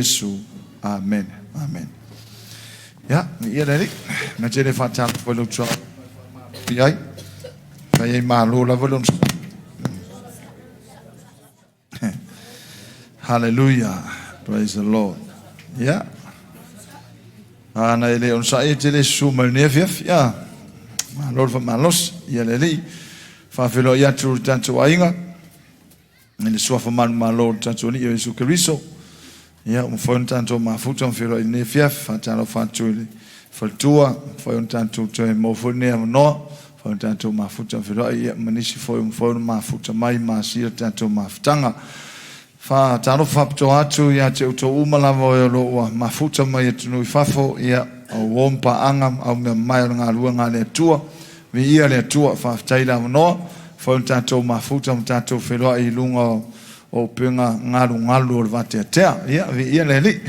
Iesu. Amene. Amene. Ia, viia le Alii. Na tele faatalofa i lou tuaa i ai. Fai ai malo lava le onosai. Hallelujah. Praise the Lord. Ia. Ana e le onosai e te le susu mai lenei afiafi. Ia. Malo le faamalosi. Ia le Alii. Faafeiloai atu i le tatou aiga. I le suafa manumalo o le tatou Alii o Iesu Keriso. Ia, ua mafai ona tatou mafuta ma feiloai i lenei afiafi. Faatalofa atu i le faletua, ua mafai ona tatou toe maua foi lenei avanoa, mafai ona tatou mafuta ma feiloai, ia, ma nisi foi ua mafai ona mafuta mai ma asia le tatou mafutaga. Faatalofa faapitoa atu ia te outou uma lava o e o lo o ua mafuta mai atunuu i fafo, ia, o uo ma paaga ma aumeamamae o le galuega a le Atua. Viia le Atua, faafetai le avanoa, mafai ona tatou mafuta ma tatou feiloai i luga o upega galugalu o le vateatea. Ia, viia le Alii.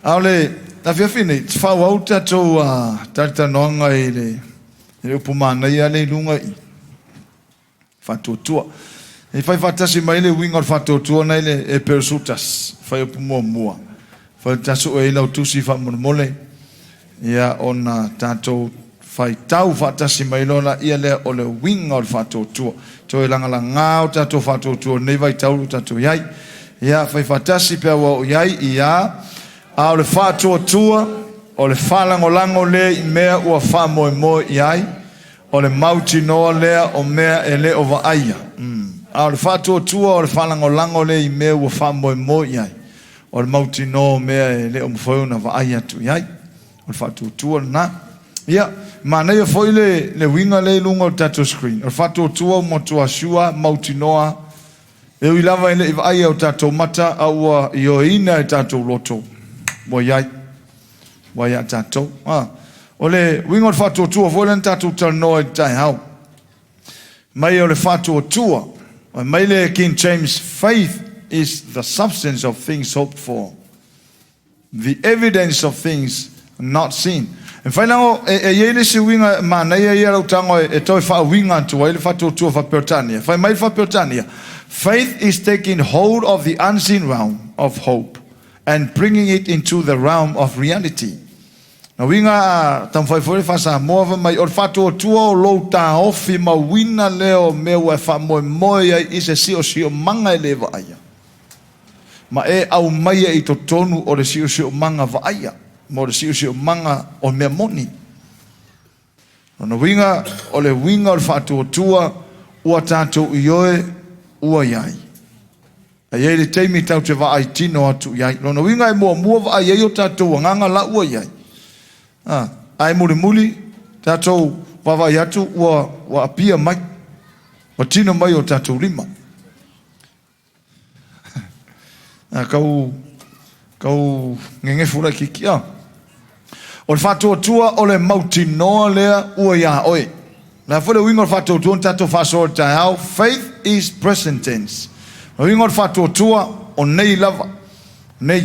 A o le afiafi nei, faaauau le tatou talatalanoaga i le upu manaia lea i luga i faatuatua. E fai faatasi mai le uiga o le faatuatua na i le Eperesutas, fai upu muamua. Fai tasu e i lau tusi faamolemole, ia ona tatou faitau faatasi mai loa laia lea o le uiga o le faatuatua. Toe lagalaga o tatou faatuatua i lenei vaitau o tatou i ai. Ia fai faatasi pe ua oo i ai, ia, a o le faatuatua o le faalagolago lea i mea ua faamoemoe i ai, O le mautinoa lea o mea e le o vaaia. A o le faatuatua o le faalagolago lea i mea ua faamoemoe i ai. O le mautinoa o mea e le o mafai ona vaai atu i ai. O le faatuatua lena. Ia, manaia foi le, le uiga lea i luga o le tatou screen. O le faatuatua ua matua sure, mautinoa, e ui lava e le i vaaia e o tatou mata, a ua ioeina e tatou loto, ua i ai. Ua ia tatou. A, o le uiga o le faatuatua foi lea na tatou talanoa i le taeao. Mai o le faatuatua, mai le King James, faith is the substance of things hoped for, the evidence of things not seen. E mafai la e i ai le isi uiga manaia ia lau tago e toe faauiga atu ai le faatuatua faa-Peretania. Fai mai le faa-Peretania, faith is taking hold of the unseen realm of hope and bringing it into the realm of reality. Na uiga a taumafai foi le faa-Samoa fai mai, o le faatuatua o lou taofi mauina lea o mea ua e faamoemoe ai i se siosiomaga e le vaaia, ma e aumaia i totonu o le siosiomaga vaaia, ma o le siosiomaga o mea moni. Lona uiga, o le uiga o le faatuatua ua tatou ioe ua i ai. E i ai le taimi tatou te vaai tino atu i ai. Lona uiga e muamua vaai ai o tatou agaga la ua i ai. A, ae mulimuli tatou vaavaai atu ua, ua apia mai, ua tino mai o tatou lima. A, kau, kau gegefu laitiiti. A, o le faatuatua o le mautinoa lea ua iā oe. Le a foi le uiga o le faatuatua na tatou faasoa i le taeao, faith is present tense. O le uiga o le faatuatua, o nei lava, nei.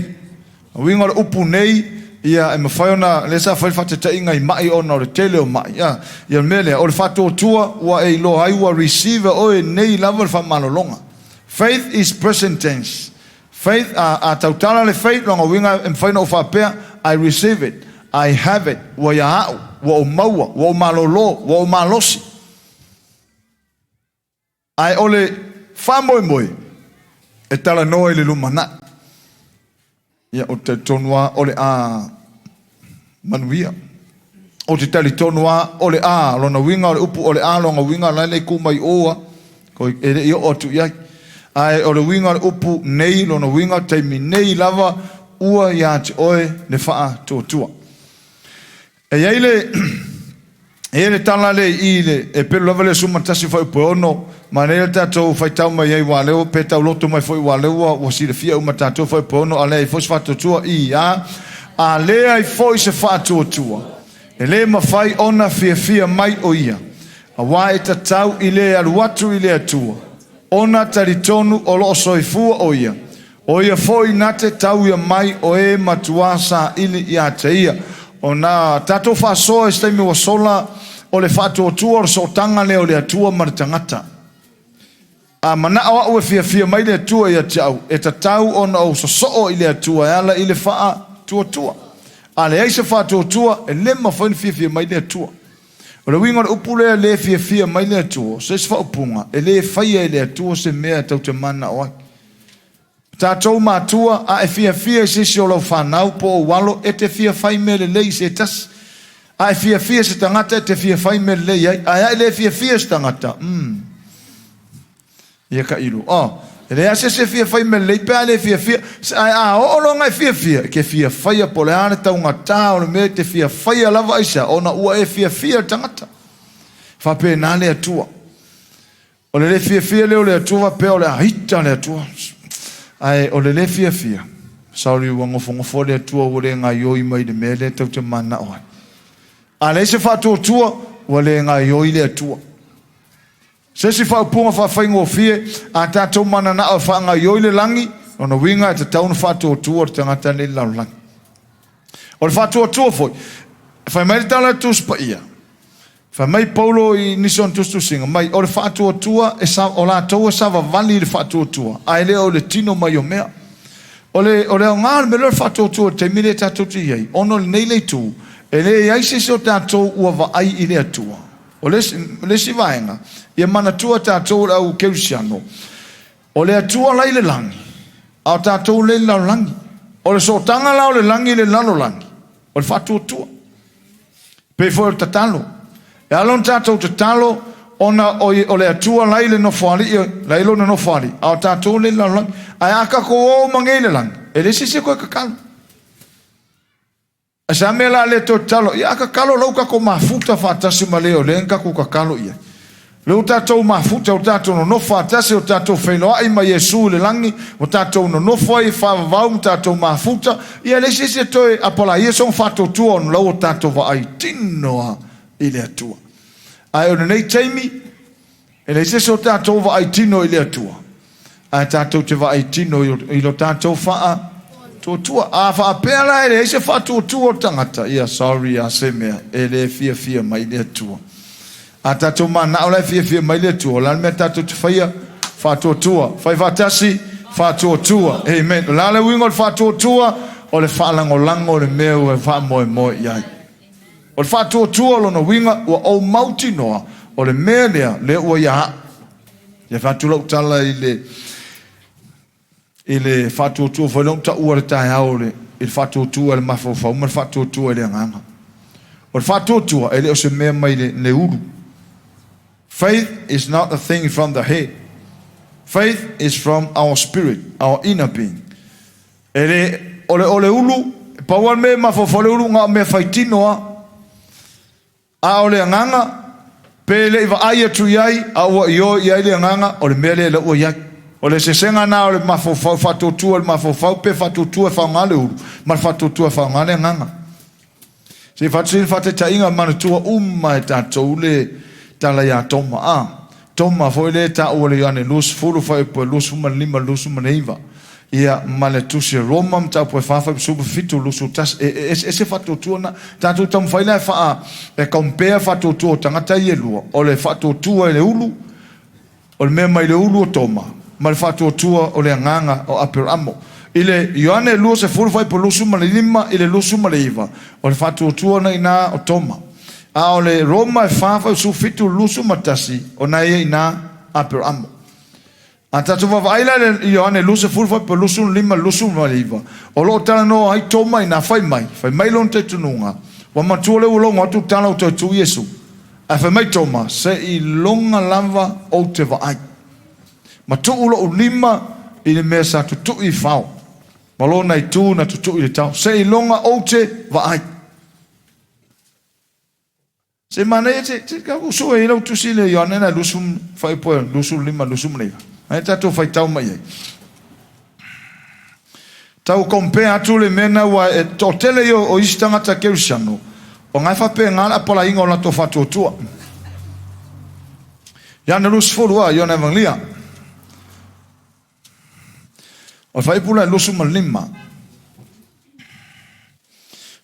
O le uiga o le upu nei, ia e mafai ona, lea sa fai le faataitaiga i mai ona o le tele o mai. Ia, ia le mea lea, o le faatuatua ua e iloa ai ua receive e oe nei lava le faamalologa. Faith is present tense. Faith, a, a tautala le faith, lona uiga e mafai ona ou faapea, I receive it, I have it, ua ia au, ua ou maua, ua ou malolo, ua ou malosi. Ae o le faamoemoe e talanoa i le lumanai. Ia, ou te talitonu lava o le a manuia. Ou te talitonu lava o le a, lona uiga o le upu o le a, lona uiga la e le i kū mai ō a, e le i oo atu i ai. Ae o le uiga o le upu nei, lona uiga, taimi nei lava ua ia te oe le faatuatua. E i ai le E i ai le tala lea i i le, e pelu lava le 11 fuaiupu e 6, manaia le tatou faitau mai ai aua lea ua, pe tauloto mai foi aua lea ua, ua silafia uma e tatou fuaiupu e 6, a leai foi se faatuatua, i a, a leai foi se faatuatua, e le mafai ona fiafia mai o ia, aua e tatau i le alu atu i le Atua, ona talitonu o lo o soifua o ia, O ia foi na te tauia mai o e matuā saili ia te ia. O na tatou faasoa i se taimi ua sola, o le faatuatua o le sootaga lea o le Atua ma le tagata. A manao au e fiafia mai le Atua ia te au, e tatau ona ou sosoo i le Atua e ala i le faatuatua. A leai se faatuatua, e le mafai ona fiafia mai le Atua. O le uiga o le upu lea le fiafia mai le Atua, o se isi faaupuga, e le faia e le Atua se mea e tou te mananao ai. O tatou matua, a e fiafia i se isi o lau fanau po o ou alo, e te fia fai mea lelei i se tasi. A e fiafia i se tagata, e te fia fai mea lelei ai. Ae a e le fiafia i se tagata, umm. Ia tailo, oh, e leai lava se isi e fia fai mea lelei pe a e le fiafia. Ae a oo loa ina e fiafia, e te fia faia po o le a le taugata o le mea e te fia faia lava aisea? Ona ua e fiafia i le tagata. Faapena le Atua. O le le fiafia lea o le Atua faapea o le a ita le Atua. Ae o le le fiafia, sorry ua nofonofo le Atua ua le gaioi mai i le mea lea tou te mananao ai. A leai se faatuatua, ua le gaioi le Atua. Se isi faaupuga faafaigofie, a tatou mananao e faagaioi le lagi, lona uiga e tatau ona faatuatua le tagata lea i le lalolagi. O le faatuatua foi, fai mai le tala a le Tusi Paia, Fai mai Paulo i nisi o ana tusitusiga, mai, o le faatuatua, e sa, o latou e savavali i le faatuatua, ae le o le tino mai o mea. O le, o le aoga o le mea lea o le faatuatua i le taimi lea tatou te i ai, ona o lenei le itu, e leai se isi o tatou ua vaai i le Atua. O le isi, le isi vaega, ia manatua tatou o le au kerisiano, o le Atua la i le lagi, a o tatou lea i le lalolagi. O le sootaga la o le lagi i le lalolagi, o le faatuatua. Pei foi o le tatalo. E ala ona tatou tatalo ona o le Atua la i le Nofoalii, la i lona Nofoalii, a o tatou lea i le lalolagi. Ae a tatou o uma nei i le lagi, e leai se isi e toe tatalo. Ae se a mea la le toe tatalo? Ia a tatalo la ua tatou mafuta faatasi ma le o lea na tatou tatalo i ai. Lea ua tatou mafuta, ua tatou nonofo faatasi, ua tatou feiloai ma Iesu i le lagi, ua tatou nonofo ai i faavavau ma tatou mafuta, ia e leai se isi e toe apalaia sona faatuatua ona la ua tatou vaai tino lava i le Atua. Ae o lenei taimi, e leai se isi o tatou vaai tino i le Atua, ae tatou te vaai tino i lo tatou faatuatua. A faapea la e leai se faatuatua o le tagata, ia sorry lava se mea, e le fiafia mai le Atua. A tatou manao la e fiafia mai le Atua, o le a le mea tatou te faia? Faatuatua. Fai faatasi, faatuatua. Amen. O le a le uiga o le faatuatua? O le faalagolago o le mea ua faamoemoe i ai. O le faatuatua o lona uiga ua ou mautinoa o le mea lea, lea ua ia au. Ia fai atu lau tala i le i le faatuatua foi lea ua taua i le taeao i le faatuatua i le mafaufau ma le faatuatua i le agaga. O le faatuatua e le o se mea mai le ulu. Faith is not a thing from the head. Faith is from our spirit, our inner being. E le, o le, o le ulu, pau lava le mea e mafaufau le ulu, na o mea faitino lava. A o le agaga, pe le i vaai atu i ai, a ua ioe i ai le agaga, o le mea lea la ua i ai. O le eseesega lena o le mafaufau, faatuatua i le mafaufau pe faatuatua e faaaoga le ulu, ma le faatuatua e faaaoga le agaga. Se i fai atu sina faataitaiga, manatua uma e tatou le tala ia Toma. A, Toma foi lea e taua i le Ioane 20, fuaiupu e 25, 29. Ia, ma le Tusi a Roma, mataupu e 4, fuaiupu 17, 21. E, e eseese faatuatua na. Tatou taumafai la e faa, e compare faatuatua o tagata ia e lua. O le faatuatua i le ulu, o le mea mai le ulu o Toma, ma le faatuatua o le agaga o Aperamo. I le Ioane 20, fuaiupu 25 i le 29, o le faatuatua na i ina o Toma. A o le Roma e 4, fuaiupu 17, 21, o na ia i ina Aperamo. A tatou vaavaai la i le Ioane 20, fuaiupu 25, 29, o lo o talanoa ai Toma ina fai mai, fai mai lona talitonuga, ua matua lea ua logo atu le tala ua toe tu Iesu. Ae fai mai Toma, Seiloga lava ou te vaai, ma tuu lou lima i le mea sa tutui i fao, ma lona itu na tutui i le tao, seiloga ou te vaai. Se manaia te, te ka usu e lau tusi le Ioane na lusu fuaiupu e 25 29. Ai tatou faitau mai ai. Tau compare atu le mea na ua e toatele ia o isi tagata kerisiano o nga e faapena le apalaiga o latou faatuatua. Ioane 20 a Ioane Evangelia. O le fuaiupu lea 25.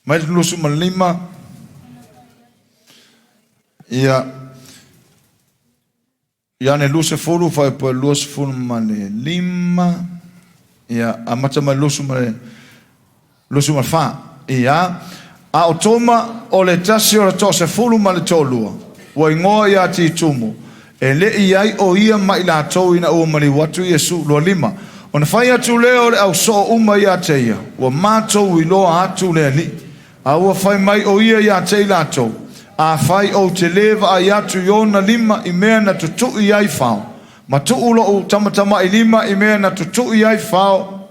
Mai le 25 ia. Ioane 20, fuaiupu e 25, ia, amata mai le 24. Ia, a o Toma o le tasi o le toasefulu ma le toalua, ua igoa ia Titumo, e le i i ai o ia ma i latou ina ua maliu atu Iesu. 25. Ona fai atu lea o le ausoo uma ia te ia, ua matou iloa atu le Alii. A ua fai mai o ia ia te i latou, Afai ou te lē vaai atu i ona lima i mea na tutuʻi ai fao, ma tuu loʻu tamatamailima i mea na tutuʻi ai fao,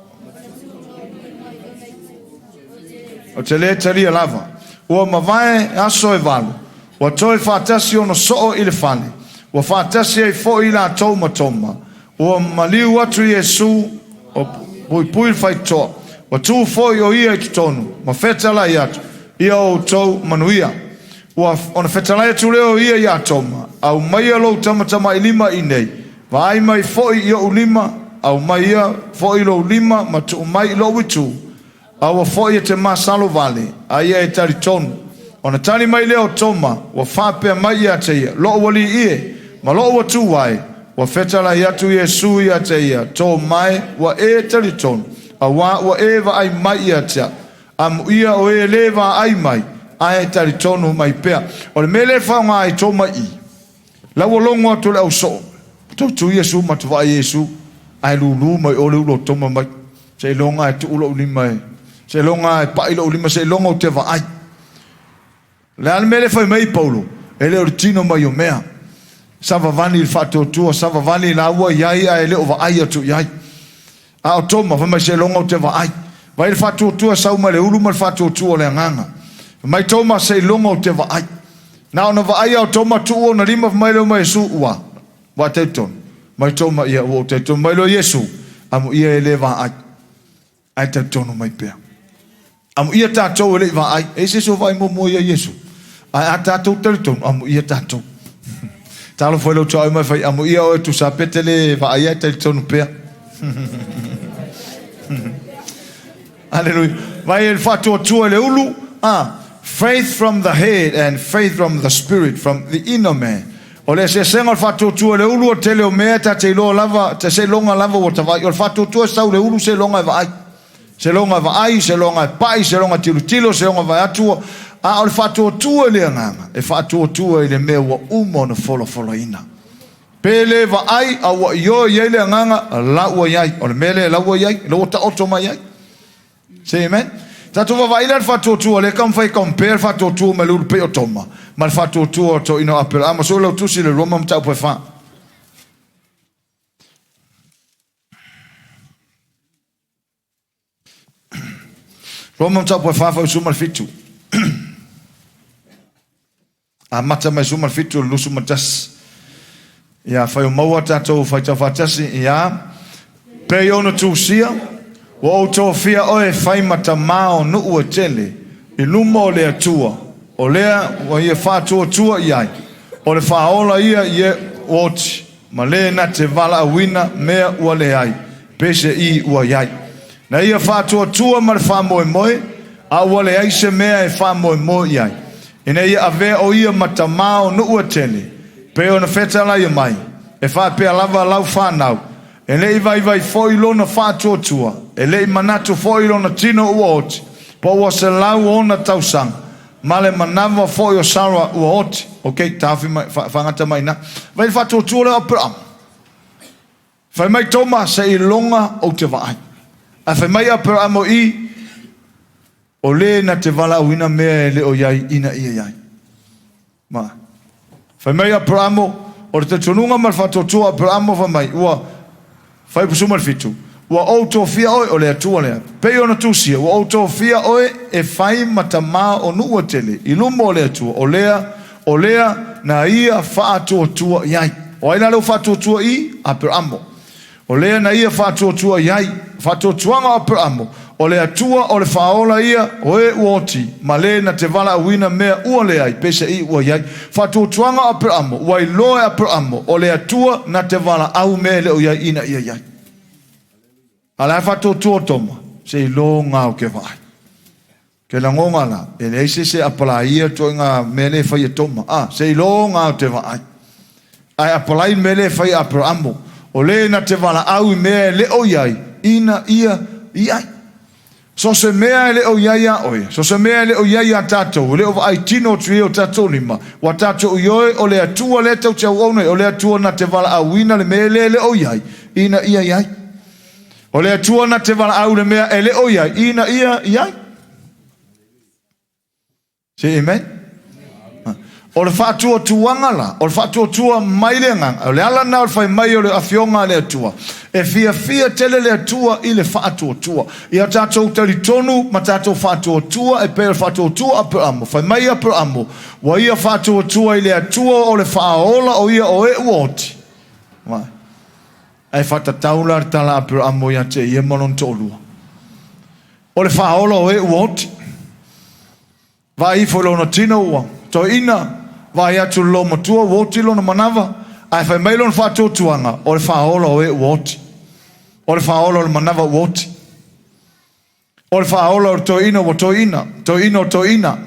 ou te lē talia lava. Ua mavae aso e valu, ua toe faatasi ona soo i le fale, ua faatasi ai foi i latou ma Toma. Ua maliu atu Iesu, o puipui le faitotoa, ua tu foi o ia i totonu, ma fetalai atu, Ia outou manuia. Ua ona fetalai atu lea o ia iā Toma, Aumaia lou tamatamailima iinei, vaai mai foi i oʻu lima, aumaia foi lou lima ma tuu mai i loʻu itu, Aua foi e te masalo vale, a ia e talitonu. Ona tali mai lea o Toma, ua faapea mai ia te ia, Loʻu Alii e, ma loʻu Atua e! Ua fetalai atu Iesu ia te ia, Toma e, ua e talitonu, auā ua e vaai mai ia te aʻu. Amuia o e lē vaai mai, ae talitonu mai pea. O le mea lea e faaaoga ai Toma i i, La ua logo atu le ausoo, tautu Iesu ma vaai Iesu, ae lulu mai o le ulo o Toma mai. Seiloga e tuu lou lima e, seiloga e pai lou lima, seiloga ou te vaai. O le a le mea lea e fai mai ai Paulo? E le o le tino mai o mea. Savavali i le faatuatua, savavali la ua i ai ae le o vaai atu i ai. A o Toma, fai mai seiloga ou te vaai. Vaai le faatuatua e sau mai le ulu ma le faatuatua o le agaga. Fai mai Toma, seiloga ou te vaai. Na ona vaai lava o Toma tuu ona lima, fai mai lea o Iesu, ua, ua talitonu. Mai Toma, ia, ua ou talitonu mai loa Iesu, amuia e le vaai, ae talitonu mai pea. Amuia tatou e le i vaai, e i ai se isi o vaai muamua ia Iesu. Ae a tatou talitonu, amuia tatou. Talofa i lou tuaoi mai fai, amuia oe tusa pe te le vaai ae talitonu pea. Aleluia. Vai e le faatuatua i le ulu, a faith from the head and faith from the spirit, from the inner man. O le eseesega o le faatuatua i le ulu, o le tele o mea ta te iloa lava, te seiloga lava ua ta vaai. O le faatuatua e sau i le ulu seiloga e vaai. Seiloga e vaai, seiloga e pai, seiloga e tilotilo, seiloga e vaai atu. A o le faatuatua i le agaga, e faatuatua i le mea ua uma ona folafolaina. Pe le vaai, a ua ioe i ai le agaga, la ua i ai. O le mea lea la ua i ai, la ua taoto mai ai. Say amen. Tatou vaavaai la i le faatuatua, lea e taumafai e compare le faatuatua mai le ulu pei o Toma ma le faatuatua o toeaina o Aperahama. Sue lau tusi i le Roma mataupu e fa. Roma mataupu e fa fuaiupu 17. Amata mai 17 i le 21. Ia, afai o maua tatou faitau faatasi, ia, pei ona tusia, ua ou tofia oe e fai ma tamā o nuu e tele i luma o le Atua, o lea ua ia faatuatua i ai, o le faaola ia i e ua oti, ma le na te valaauina mea ua leai, peiseai ua i ai. Na ia faatuatua ma le faamoemoe, a ua leai se mea e faamoemoe i ai, ina ia avea o ia ma tamā o nuu e tele, pei ona fetalaia mai, e faapea lava lau fanau, e le i vaivai foi lona faatuatua, e le i manatu foi lona tino ua oti, po ua 100 ona tausaga, ma le manava foi o Sara ua oti. Ok, taofi mai, faagata mai i ina. Vaai le faatuatua lea o Aperama. Fai mai Toma, Seiloga ou te vaai. Ae fai mai Aperamo i, O le na te valaauina mea e le o i ai ina ia i ai. Ma. Fai mai Aperamo, o le talitonuga ma le faatuatua o Aperamo fai mai, ua, fuaiupu 17, ua ou tofia oe, o le Atua lea, pei ona tusia, ua ou tofia oe e fai ma tamā o nuu e tele i luma o le Atua, o lea, o lea na ia faatuatua i ai. O ai la lea ua faatuatua i? Aperamo. O lea na ia faatuatua i ai, faatuatuaga o Aperamo, o le Atua o le Faaola ia, o e ua oti, ma le na te valaauina mea ua leai, peiseai ua i ai. Faatuatuaga o Aperamo, ua iloa e Aperamo, o le Atua na te valaau mea e le o i ai ina ia i ai. A o le a faatuatua o Toma? Seiloga ou te vaai. Ke lagoga la, e leai se isi e apalaia ituaiga mea lea e fai e Toma. A, seiloga ou te vaai. Ae apalai le mea lea e fai e Aperamo, o le na te valaau i mea e le o i ai, ina ia i ai. So o se mea e le o i ai iā oe, so o se mea e le o i ai iā tatou, e le o vaai tino atu i ai o tatou lima, ua tatou ioe o le Atua lea tou te auauna ai, o le Atua na te valaauina le mea lea e le o i ai, ina ia i ai. O le Atua na te valaau le mea e le o i ai, ina ia i ai. Say amen. O le faatuatuaga la, o le faatuatua mai le agaga, o le ala lena o le fai mai o le afioga a le Atua, e fiafia tele le Atua i le faatuatua. Ia tatou talitonu ma tatou faatuatua e pei o le faatuatua a Aperamo. Fai mai Aperamo, ua ia faatuatua i le Atua o le faaola o ia o e ua oti. Vai. Ae faatatau la le tala a Aperamo ia te ia ma lona toalua. O le faaola o e ua oti. Vaai ifo i lona tino ua toeaina, vaai atu i le loomatua ua oti lona manava, ae fai mai lona faatuatuaga, o le faaola o e ua oti. O le faaola o le manava ua oti. O le faaola o le toeaina ua toeaina, toeaina o toeaina.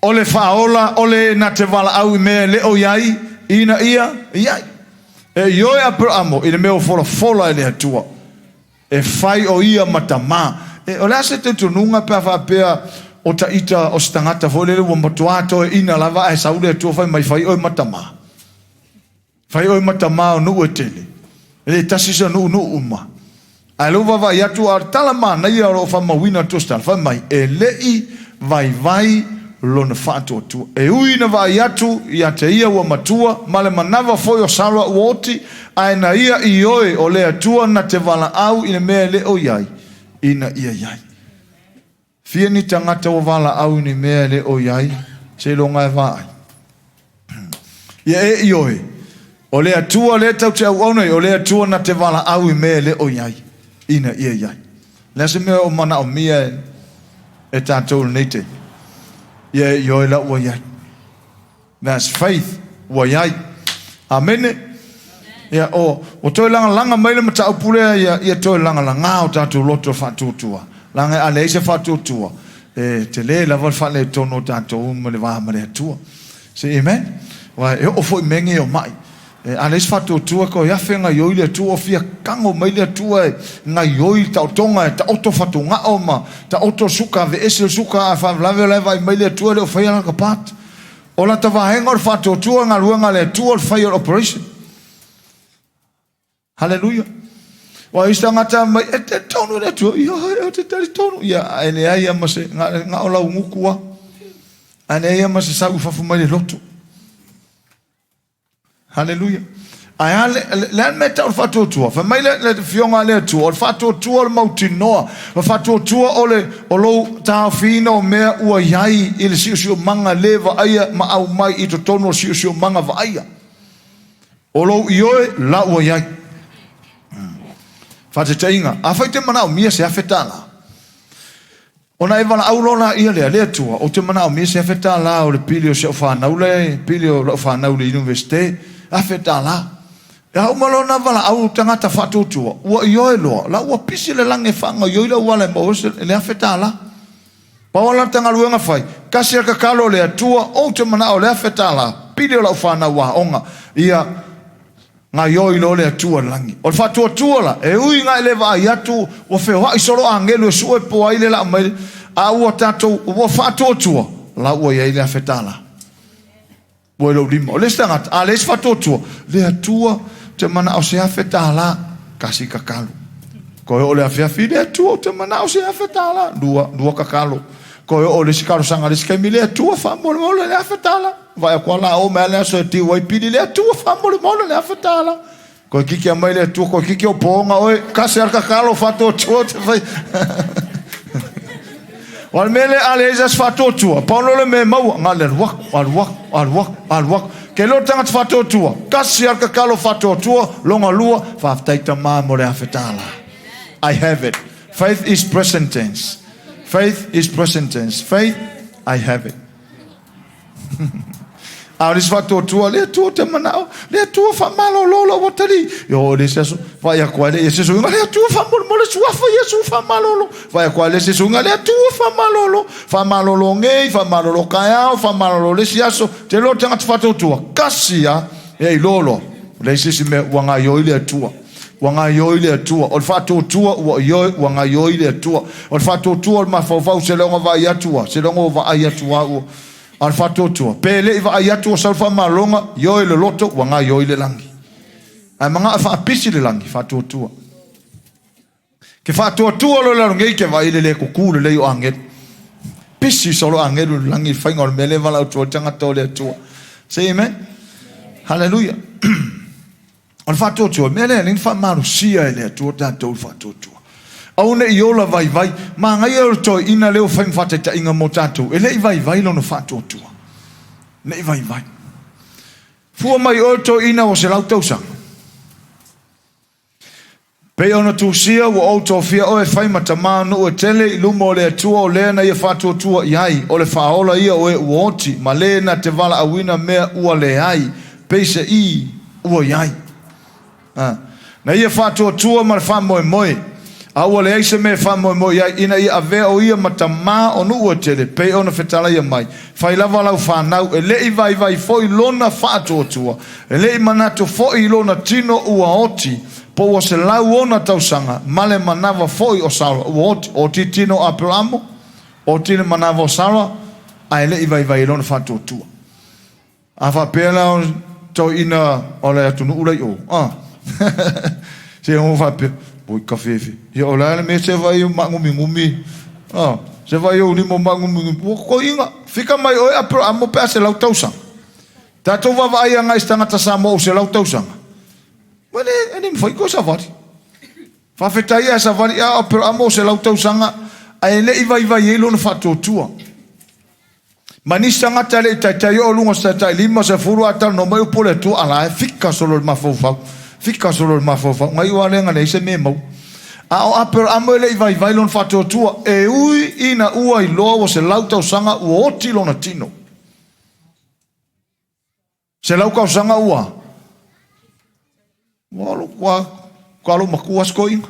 O le faaola o le na te valaau i mea e le o i ai, ina ia i ai. E ioe Aperamo i le mea ua folafola e le Atua. E fai o ia ma tamā. E, o le a se talitonuga pe a faapea o ta ita o se tagata foi lele ua matuā toeaina lava ae sau le Atua fai mai, fai oe ma tamā. Fai oe ma tamā o nuu e tele. E le tasi se nuu, nuu uma. Ae lou vaavaai atu, a o le tala manaia o lo o faamauina i le tusitala, fai mai, e le i vaivai lona faatuatua. E ui ina vaai atu ia te ia ua matua, ma le manava foi o Sara ua oti, ae na ia ioe o le Atua na te valaau i le mea e le o i ai, ina ia i ai. Fia ni tagata ua valaau i ni mea e le o i ai, seiloga e vaai. Ia e ioe, o le Atua lea tau te auauna ai, o le Atua na te valaau i mea e le o i ai, ina ia i ai. Le a se mea o manaomia e, e tatou i lenei taimi? Ia e ioe la ua i ai. That's faith ua i ai. Amene. Ia, o, ua toe lagalaga mai le mataupu lea ia, ia toe lagalagā o tatou loto faatuatua. Leaga a leai se faatuatua, e tele lava le faaletonu o tatou ma le va ma le Atua. Say amen. Aua e oo foi i mea nei o mai. E, a leai se faatuatua, toe afe gaioi le Atua, o fia kago mai le Atua e gaioi le taotoga, e taoto fatugao ma taoto le suka, aveese le suka, a faalavelave o la e vaai mai le Atua e le o faia lana part. O lata vaega o le faatuatua galuega a le Atua o le fai o le operation. Haleluia. Ua isi tagata mai e talitonu le Atua. Ia, e te talitonu. Ia, ae leai lava ma se, na o lau gutu lava. Ae leai lava ma se sau i fafo mai le loto. Haleluia. Ae a le, le a le mea e tau o le faatuatua? Fai mai le, le afioga a le Atua, o le faatuatua o le mautinoa, o le faatuatua o le, o lou taofiina o mea ua i ai i le siosiomaga le vaaia ma aumai i totonu o le siosiomaga vaaia. O lou ioe, la ua i ai. Faataitaiga, afai e te manaomia se $1,000, ona e valaau loa laia lea, Le Atua, ou te manaomia se $1,000 o le pili o si au fanau le pili o lau fanau i le Universite, $1,000. E a uma loa ona valaau tagata faatuatua, ua ioe loa, la ua pisi le lagi e faagaoioi le auala e maua ai le $1,000. Pau lava lata galuega fai, tasi a tatalo le Atua, ou te manao le $1,000, pili o lau fanau aoga, ia gaioi loa le Atua i le lagi. O le faatuatua la, e ui ina e le vaai atu, ua feoai solo agelu e sue po o ai le laa mai, a ua tatou, ua faatuatua, la ua i ai le $1,000. Ua i lou lima. O le isi tagata, a leai se faatuatua, le Atua, ou te manao se $1,000, tasi tatalo. Toe oo le afiafi, le Atua, ou te manao se $1,000, lua, lua tatalo. Toe oo le isi talosaga le isi taimi, le Atua, faamolemole le $1,000. Vaai atu lava la oo mai lava le aso e tiu ai pili, le Atua, faamolemole le $1,000. Toe kiki mai le Atua, toe kiki o pōga oe, kasi lava le tatalo, faatuatua ou te fai. O le mea lea, a leai se faatuatua, pau loa le mea e maua, na o le alu atu, alu atu, alu atu, alu atu. Ke iloa le tagata faatuatua, kasi lava le tatalo faatuatua, lona lua, faafetai tama mo le $1,000. I have it. Faith is present tense. Faith is present tense. Faith, I have it. A o le isi faatuatua, le Atua ou te manao, le Atua faamalolo lou atalii. Ia oo i le isi aso, vaai atu ai lea i se suiga, le Atua faamolemole suafa Iesu faamalolo. Vaai atu ai le isi suiga, le Atua faamalolo. Faamalolo nei, faamalolo taeao, faamalolo le isi aso. Te iloa le tagata faatuatua, tasi lava, ia iloa loa, leai se isi mea, ua gaoioi le Atua. Ua gaoioi le Atua. O le faatuatua ua ioe, ua gaoioi le Atua. O le faatuatua o le mafaufau, seiloga vaai atu ua, seiloga ua vaai atu lava ua. A o le faatuatua, pe le i vaai atu ua sau le faamalologa, ioe le loto, ua gaoioi le lagi. Ae manao e faapisi le lagi, faatuatua. Ke faatuatua loa i lalo nei, ke vaai i le le kuku lelei o agelu. Pisi solo agelu i le lagi i le faiga o le mea lea e valaau atu ai le tagata o le Atua. Say amen. Hallelujah. O le faatuatua, o le mea lea e alai ona faamalosia e le Atua tatou i le faatuatua. Aua ne i ola vaivai. Manaia o le toeaina lea ua fai ma faataitaiga mo tatou, e le i vaivai lona faatuatua. E le i vaivai. Fua mai oe le toeaina ua 100 tausaga. Pei ona tusia, ua ou tofia oe e fai ma tama o nuu e tele i luma o le Atua o lea na ia faatuatua i ai, o le Faaola ia o e ua oti, ma le na te valaauina mea ua leai, peiseai ua i ai. A. Na ia faatuatua ma le faamoemoe, a ua leai se mea e faamoemoe i ai, ina ia avea o ia ma tama o nuu e tele, pei ona fetalaia mai, Fai lava lau fanau, e le i vaivai foi lona faatuatua, e le i manatu foi i lona tino ua oti, po ua 106 tausaga, ma le manava foi o Sara ua oti. Oti tino o Aperamo, oti le manava o Sara, ae le i vaivai i lona faatuatua. A faapea la o toeaiina o le atunuu la i o, a, se o faapea, oi kafefe, ia o le a le mea se vaai o maagumigumi, a, se vaai ou lima o maagumigumi, ua toeaiina, fika mai oe Aperamo pe a 100 tausaga. Tatou vaavaai agai i se tagata Samoa ua 100 tausaga, ua le, e le mafai toe savali. Faafetai ae savali a o Aperamo ua 100 tausaga, ae le i vaivai ai lona faatuatua. Ma nisi tagata e le i taitai oo luga o se taitai 50 a talanoa mai upu o le Atua, a la e fika solo i le mafaufau, fika solo i le mafaufau, na iu a lea na leai se mea e maua. A o Aperamo e le i vaivai lona faatuatua, e ui ina ua iloa ua 100 tausaga ua oti lona tino. 100 tausaga ua ua alo ua ua alo matua si toeaina.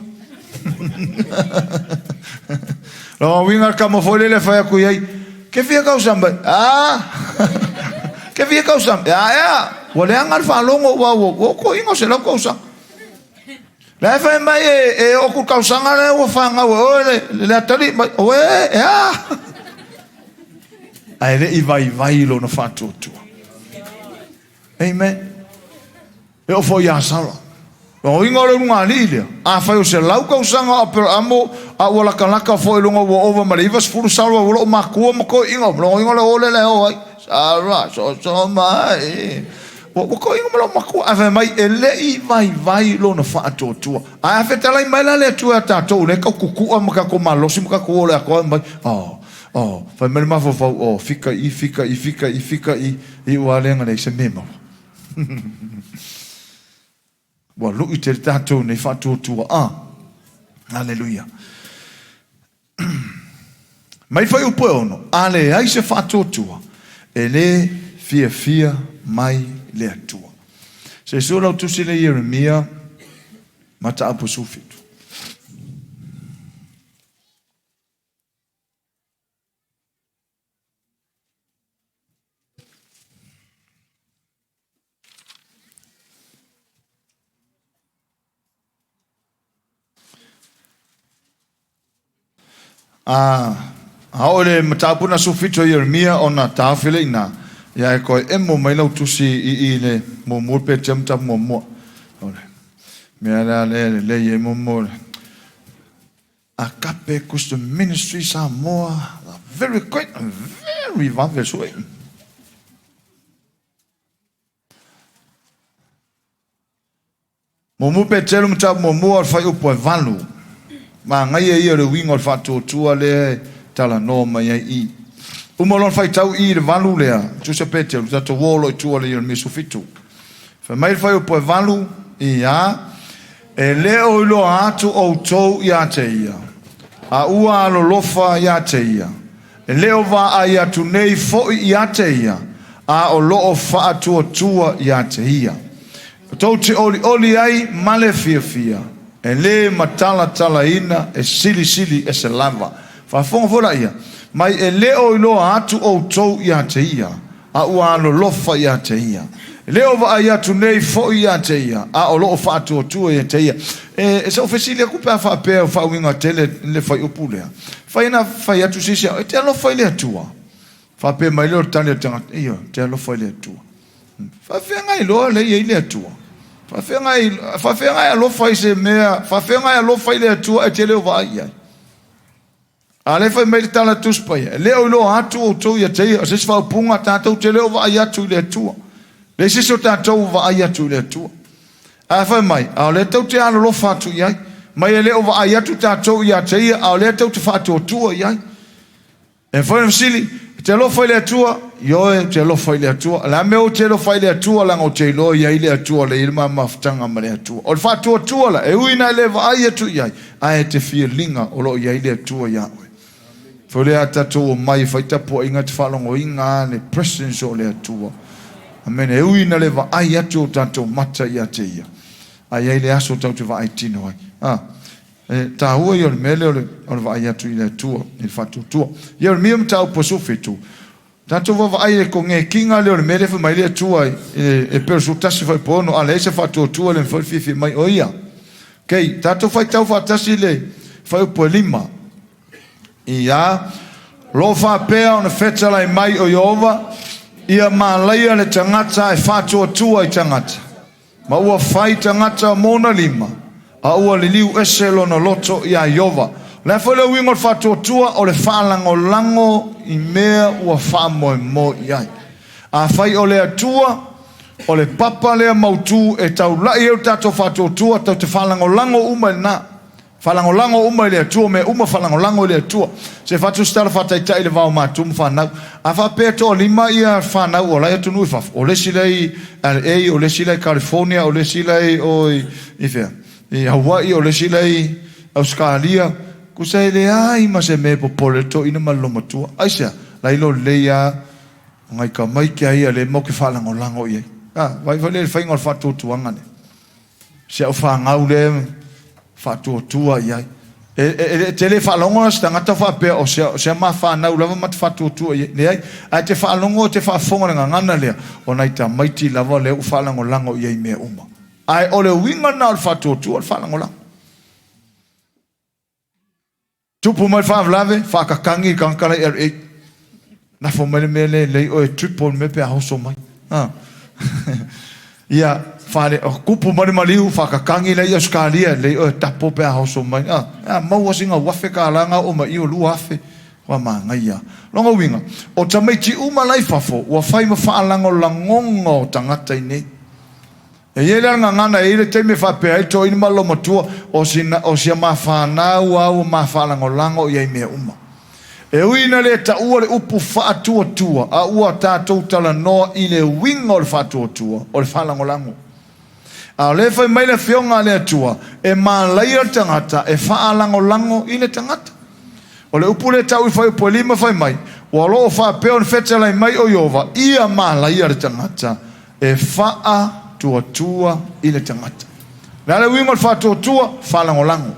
Lona uiga le tama foi lele e fai atu i ai, ke fia tausaga mai? Ah! Ke fia tausaga? Ea ea, ua leaga le faalogo ua ua ua toeaina o 100 tausaga. La e fai mai e oo atu le tausaga lea ua fanau e oe le, le atalii mai, oe, ea! Ae le i vaivai lona faatuatua. Amen. E oo foi ia Sara. Lona uiga o le ulugalii lea, afai o 100 tausaga o Aperaamo, a ua latalata foi i luga ua ova ma le 90 Sara ua loo matua ma toeaiina, lona uiga o le o lea e o ai. Sara, soso mai. Ua toeaiina ma loo matua. Ae fai mai, e le i vaivai lona faatuatua. Ae a fetalai mai la le Atua ia tatou, lea e tau tutua ma tatou malosi ma tatou o le atoa mai, oh, Oh, fai mai le mafaufau, oh, fika i, fika i, fika i, fika i, iu a lea na leai se mea maua. Ua luʻi tele tatou nei faatuatua. Ah, haleluia. Mai fuaiupu e 6, a leai se faatuatua, e lē fiafia mai le Atua. Se sue lau tusi le Ieremia, mataupu 17. A, a oo i le mataupu na 17 o Ieremia ona taofi lea i ina, ia e toe emo mai lau tusi i i le muamua pe tia mataupu muamua. O le mea lea lea e lelei ai mo le Agape Christian Ministry Samoa, very quick, very vave sui. Muamua Peteru mataupu muamua o le fuaiupu e 8. Manaia ia o le uiga o le faatuatua lea e talanoa mai ai i. Uma lona faitau i le 8 lea, tusa Peteru, tatou o loa i tua le Ieremia 17. Fai mai le fuaiupu e 8, ia, E le o iloa atu outou ia te ia, a ua alolofa ia te ia. E le o vaai atu nei foi ia te ia, a o loo faatuatua ia te ia. Tou te olioli ai ma le fiafia, e lē matalatalaina, e silisili ese lava. Faafofoga foi laia, mai e lē o iloa atu outou ia te ia, a ua alolofa ia te ia. E lē o vaai atu nei foi ia te ia, a o loo faatuatua ia te ia. E so'u fesili aku pe a faapea o faauiga tele le fuaiupu lea. Fai na fai atu se isi e te alofa i le Atua. Faapea mai lea o le tali a le tagata, ioe, te alofa i le Atua. Faafefea iloa lea e i ai le Atua? Faafefea e alofa i se mea, faafefea e alofa i le Atua e te le o vaai i ai? A lea fai mai le tala Tusi Paia, e le o iloa atu outou ia te ia, o se isi faaupuga, tatou te le o vaai atu i le Atua. Le isi o tatou vaai atu i le Atua. Ae fai mai, a o lea tou te alolofa atu i ai. Mai e le o vaai atu tatou ia te ia, a o lea tou te faatuatua i ai. E fai na fesili, e te alofa i le Atua? Ioe, te alofa i le Atua. La mea o te alofa i le Atua, leaga ou te iloa i ai le Atua, le i le mamafutaga ma le Atua. O le faatuatua la, e ui na le vaai atu i ai, ae te filiga o loo i ai le Atua ia oe. Foi lea tatou omai e fai tapuaiga te faalogoina le presence o le Atua. Amene, e ui na le vaai atu o tatou mata ia te ia. Ai ai le aso tau te vaai tino ai. E tāua ia o le mea lea o le vaai atu i le Atua, i le faatuatua. Ia o le mea mataupu 17. Tatou vaavaai le konekiga lea o le mea lea fai mai le Atua e pe o le 11 fuaiupu 6, a leai se faatuatua le mafai fiafia mai o ia. Okay, tatou faitau faatasi le fuaiupu 5. Ia, lo faapea ona fetalai mai o Ieova, ia malaia le tagata e faatuatua i tagata. Ma ua fai tagata mona lima, a ua liliu ese lona loto ia Ieova. Le foi le uiga o le faatuatua o le faalagolago i mea ua faamoemoe i ai. A fai o le Atua, o le papa lea mautu e taulai ai o tatou faatuatua, tau te faalagolago uma i lena. Faalagolago uma i le Atua, mea uma faalagolago i le Atua. Se fatu se tala faataitai le vao matua ma fanau. A faapea toalima ia fanau o lai atunuu i fafo. O le isi la i LA, o le isi la i California, o le isi la i o i fea. I Hawaii, o le isi la i Australia. Kusa e leai ma se mea e popole toeaina ma le olomatua. Aisea, la i lo lelei a ngai ka mai ke ai a le mau ke faalagolago i ai. Vai vai le faiga o le faatuatuaga lea. Si au fanau le faatuatua i ai. E te le faalogo se tagata faapea o sea mafanau lava ma te faatuatua i ai. Leai, ae te faalogo te faafofoga le gagana lea, o nai tamaiti lava lea ua faalagolago i ai mea uma. Ae o le uiga lena o le faatuatua o le faalagolago. Tupu mai le faalavelave, faakakagi i le tagata la i LA. Nafo mai le mea lea lei oe triple le mea pe a oso mai. Ia, fale, o kupu mai le maliu, faakakagi la i Australia, lei oe tapo pe a oso mai. A maua sina uafe kālā ngā o mai o 2,000. Ua manaia. Longa uiga, o tamaiti uma la i fafo, ua fai ma faalagolagoga o tagata i nei. E i ai le gagana e i le taimi e faapea ai toeaina ma le olomatua, o sia mafanau a ua mafaalagolago i ai mea uma. E ui ina le taua le upu faatuatua, a ua tatou talanoa i le uiga o le faatuatua, o le faalagolago. A o lea fai mai le afioga a le Atua, e malaia le tagata e faalagolago i le tagata. O le upu lea tau i fuaiupu e 5 fai mai, ua loo faapea ona fetalai mai o Ieova, ia malaia le tagata e faatuatua i le tagata. Le a le uiga o le faatuatua? Faalagolago.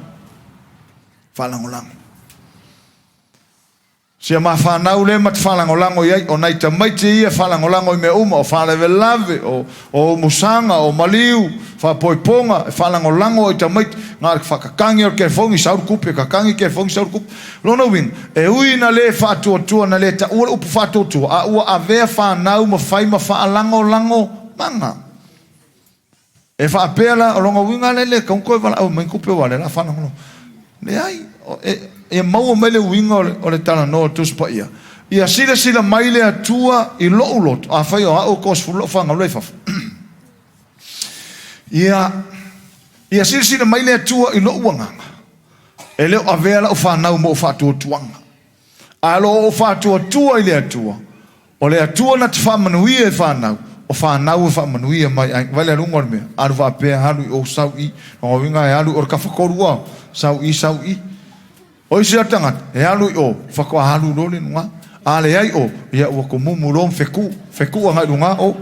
Faalagolago. Sia mafanau le ma te faalagolago i ai, o nai tamaiti ia faalagolago i mea uma, o faalavelave, o umusaga, o maliu, faapoipoga, e faalagolago i tamaiti, ngā whakakangi o le kefongi, sauru kupe, kakangi kefongi, sauru kupe. Lona uiga, e ui na le faatuatua, na le taua le upu faatuatua, a ua avea whanau ma whai ma whaalangolago manga. E whaapea la, o longa uiga le le, kaunko e wala, au mai kupe wale la whaalangolago. Le ai, e maua mai le uiga o le talanoa o Tusi Paia. Ia silasila mai le Atua i lou loto, a fai o au ko sefulu lou fanau la i fafo. Ia silasila mai le Atua i lou agaga. E le o avea lau fanau mo faatuatuaga. A lo o faatuatua i le Atua, o le Atua na te faamanuia i fanau, o fanau e faamanuia mai ai. Vai le aluga o le mea, alu faapea, alu i o sau i, o uiga e alu o le kafakoru a, sau i, sau i. O isi a tagata, e alu i o, whakoa alu lo le nunga. A leai o, ia ua kumumu loa ma feku, feku agai i luga o.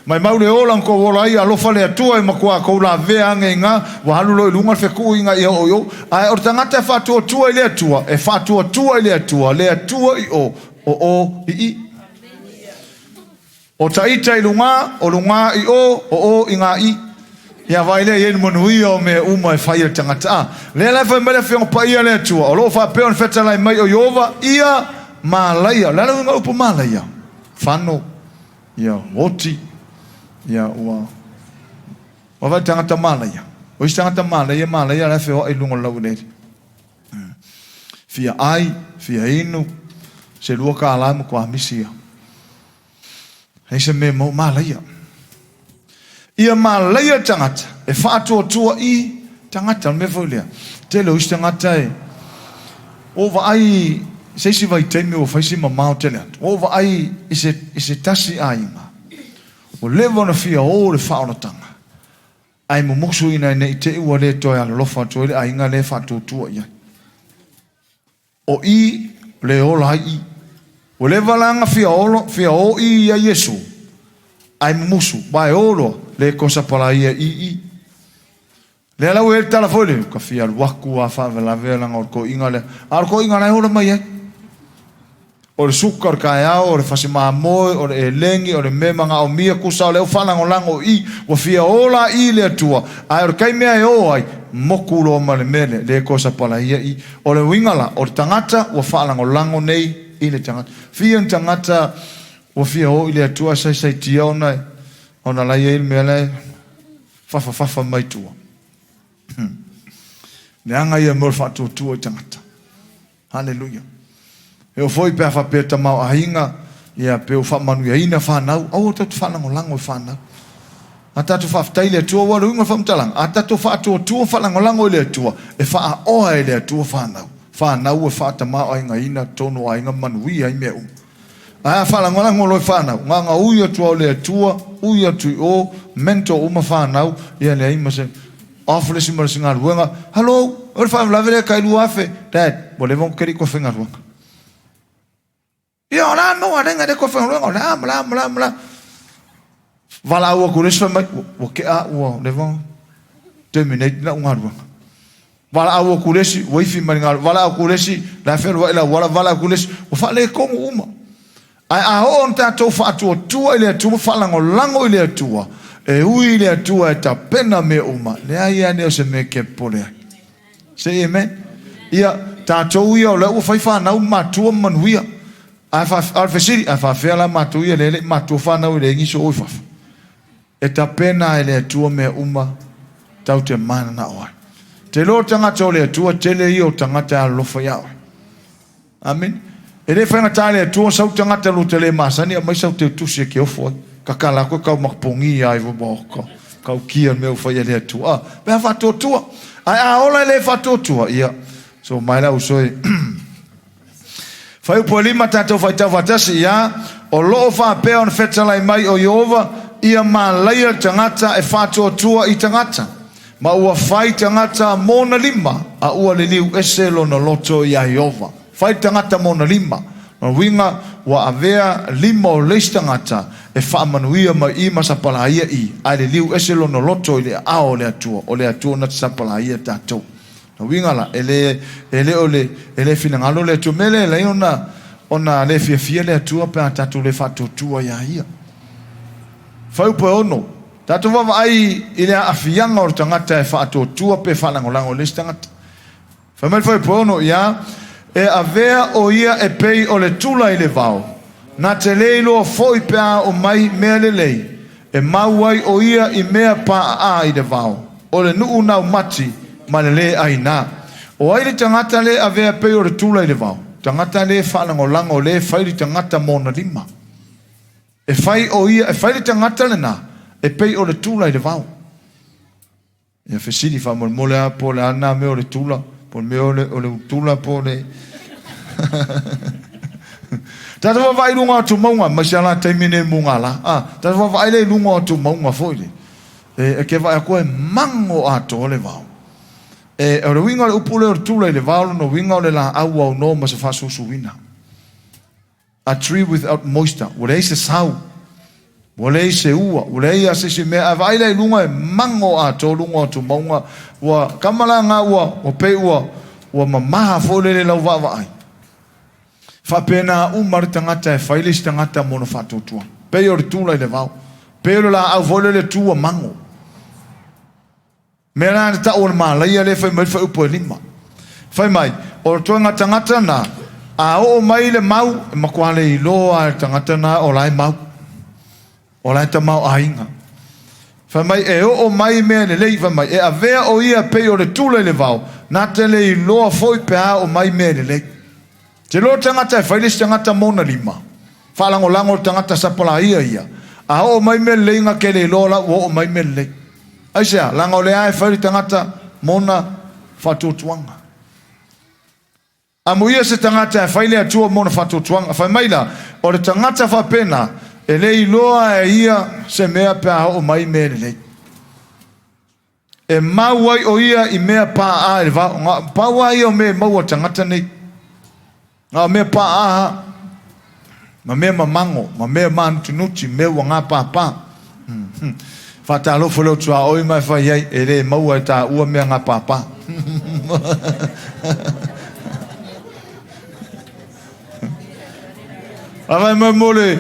Maimau le ola na tou ola ai, alofa le Atua e matua tou lavea age i ga, ua alu loa i luga le fetuuiga ia oo i ou. Ae o le tagata e faatuatua i le Atua, e faatuatua i le Atua, le Atua i o, o o i i. O ta ita i luga, o luga i o, o o i ga i. Ia vaai lea i ai le manuia o mea uma e fai e le tagata. A lea la e fai mai le Afioga Paia a le Atua, o lo o faapea ona fetalai mai o Ieova, ia malaia. O le a le uiga o le upu malaia? Fano, ia oti, ia ua ua vaai tagata malaia. O isi tagata malaia, malaia la e feoai i luga o le laueleele. Fia ai, fia inu, se $2 e matua misi ia. Leai se mea mau malaia. Ia malaia le tagata e faatuatua i tagata. O le mea foi lea, tele o isi tagata e ua ou vaai i se isi vaitaimi ua fai si mamao tele atu. Ua ou vaai i se, i se tasi aiga ua leva ona fia o le faaolataga ae mumusu ina ne i te i ua le toe alolofa atu ai le aiga lea e faatuatua i ai. O i le ola ai i. Ua leva la na fia olo, fia o i ia Iesu, ae mumusu, wa e o loa, le kosa palaia i i. Lea la ua i ai le tala foi lea, ka fia alu aku a faalavelave leaga o le toeaina lea. A o le toeaina la e ola mai ai. O le suka, o le taeao, o le fasi mamoe, o le elegi, o le mea manaomia, tusa o le au faalagolago i, ua fia ola i le Atua, ae o le taimi lava e o ai, moku loa ma le mea lea, le toe sapalaia i. O le uiga la, o le tagata ua faalagolago nei i le tagata. Fia ni tagata ua fia o i le Atua ae saisaitia ona ona la i ai le mea la e fafafafa mai tua. Leaga ia mea o le faatuatua i tagata. Haleluia. E oo foi pe a faapea tamaoaiga, ia, pe ua faamanuiaina fanau, aua tatou te faalagolago i fanau. A tatou faafetai i le Atua, aua o le uiga o le faamatalaga, a tatou faatuatua ma faalagolago i le Atua, e faaoa e le Atua fanau. Fanau e faatamaoaigaina totonu o aiga ma manuia ai mea uma. Ae a faalagolago loa i fanau, na ona ui atu lava o le Atua, ui atu i o, mentor uma fanau, ia leai ma se off le isi ma le isi galuega, Hello, o le faalavelave lea tai 2000, Dad, ua leva ona ou te le i toe faigaluega. Ia, o le a le mea ua ala ai ona e le toe faigaluega, o le a ma le a ma le a ma le a. Valaau atu i le isi fai mai, ua tea au, ua leva ona terminate lau galuega. Valaau atu i le isi, ua ifi mai le galuega. Valaau atu i le isi, la e fealuai le auala. Valaau atu i le isi, ua faaletonu uma. Ae a oo ina tatou faatuatua i le Atua ma faalagolago i le Atua, e ui i le Atua e tapena mea uma, leai lava lea o se mea e te popole ai. Say amen. Ia, tatou ia o lea ua fai fanau ma matua ma manuia. Ae fa, a o le fesili, ae faafefea la matou ia lea e le i matua fanau e leai nisi o o i fafo? E tapena e le Atua mea uma tatou te mananao ai. Te iloa o le tagata o le Atua, tele ia o tagata e alolofa ia oe. Amene. E le faigata i le Atua sau tagata lua te le masani aumai sau teutusi e ke ofo ai. Tatala atu e kau makapogi ai ua kaukia le mea ua fai e le Atua. Ah, pe a faatuatua. Ae a ola e le faatuatua, ia, so mai la uso e Fuaiupu e lima tatou faitau faatasi, ia, o lo o faapea ona fetalai mai o Ieova, ia malaia le tagata e faatuatua i tagata. Ma ua fai tagata mona lima, a ua liliu ese lona loto iā Ieova. Fai tagata mona lima. Lona uiga, ua avea lima o le isi tagata e faamanuia mai i ma sapalaia i, ae liliu ese lona loto i le aao o le Atua, o le Atua na te sapalaia tatou. Lona uiga la, e le, e le o le, e le finagalo le Atua. Mea lea e ala ai ona, ona le fiafia le Atua pe a tatou le faatuatua iā Ia. Fuaiupu e 6. Tatou vaavaai i le aafiaga o le tagata e faatuatua pe faalagolago i le isi tagata. Fai mai le fuaiupu e 6, ia, E avea o ia e pei o le tula i le vao, na te le iloa foi pe a oo mai mea lelei, e mau ai o ia i mea paaā i le vao, o le nuu naumati ma le le aina. O ai le tagata le avea pei o le tula i le vao? Tagata le faalagolago le fai le tagata mona lima. E fai o ia, e fai le tagata lena e pei o le tula i le vao. Ia fesili faamolemole lava po o le a lena mea o le tula, po o le mea o le, o le utula po o le Tatou vaavaai i luga o tumauga, mai se ala taimi nei mugala. Ah, tatou vaavaai lea i luga o tumauga foi le. E, e ke vaai aku e mango atoa le vao. E, o le uiga o le upu lea o le tula i le vao, lona uiga o le laau aunoa ma se faasusuina. A tree without moisture, ua leai se sau, ua leai se ua, ua leai lava se isi mea. Ae vaai la i luga e mago atoa luga o atumauga, ua kama la nga ua, ua pei ua, ua mamaha foi lele lau vaavaai. Faapena uma le tagata e fai le isi tagata mo ona faatuatuaga. Pei o le tula i le vao, pei o le laau foi lele tu ua mago. Mea la na tau o le malaia lea fai mai le fuaiupu e 5. Fai mai, o le toega tagata na, a oo mai le mau, e matua le iloa e le tagata na o la e mau, o la e tamaoaiga. Fai mai, e oo mai mea lelei, fai mai, e avea o ia pei o le tula i le vao, na te le iloa foi pe a oo mai mea lelei. Te loa le tagata e fai le isi tagata mo ona lima, faalagolago le tagata sapalaia ia, a oo mai mea lelei ga ke le iloa la ua oo mai mea lelei. Aisea? Leaga o lea e fai le tagata mo ona faatuatuaga. Amuia se tagata e fai le Atua mo ona faatuatuaga. Fai mai la, o le tagata faapena, e le iloa e ia se mea pe a oo mai mea lelei. E mau ai o ia i mea paa i le vao. Ga, pau a ia o mea e maua tagata nei. Ga o mea paa ha, ma mea mamago, ma mea mānutunuti, mea ua gapāpā. Faatalofa i lou tuaoi ma e fai ai, e le maua e tāua mea gapāpā. Avai mai mo le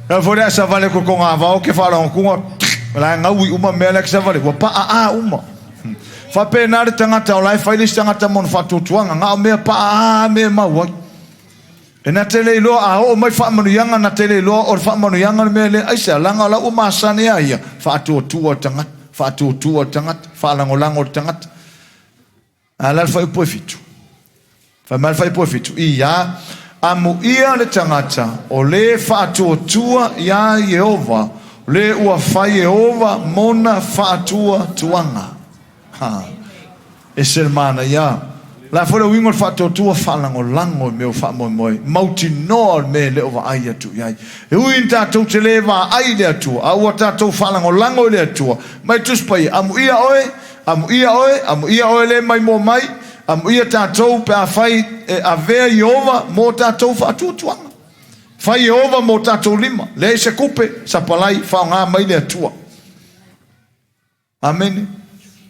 Ka fo le asa vale ko ko ngā vao ke wharangakunga la ngaui uma mea la ke sa vale ua paa a uma. Whapena le tangata o la e whai le tangata mo na whatuatuanga ngā o mea paa a mea mau ai. E na te le iloa a oo mai faamanuiaga na te le iloa o le faamanuiaga le mea lea aisea leaga o la ua masani a ia faatuatua le tagata faatuatua le tagata faalagolago le tagata. A la le fuaiupu e 7. Fai mai le fuaiupu e 7, Ia amuia le tagata o lē faatuatua iā Ieova, lē ua fai Ieova mona faatuatuaga. Ha. Ese le manaia. La foi le uiga o le faatuatua faalagolago i mea o faamoemoe, mautinoa o le mea e le o vaai atu i ai. E ui ina tatou te lē vaai i le Atua, a ua tatou faalagolago i le Atua, mai Tusi Paia, amuia oe, Amuia oe, amuia oe le maimoa mai, amuia tatou pe afai e avea Ieova mo tatou faatuatuaga. Fai Ieova mo tatou lima, leai se kupe, sapalai, faoga mai le Atua. Amene.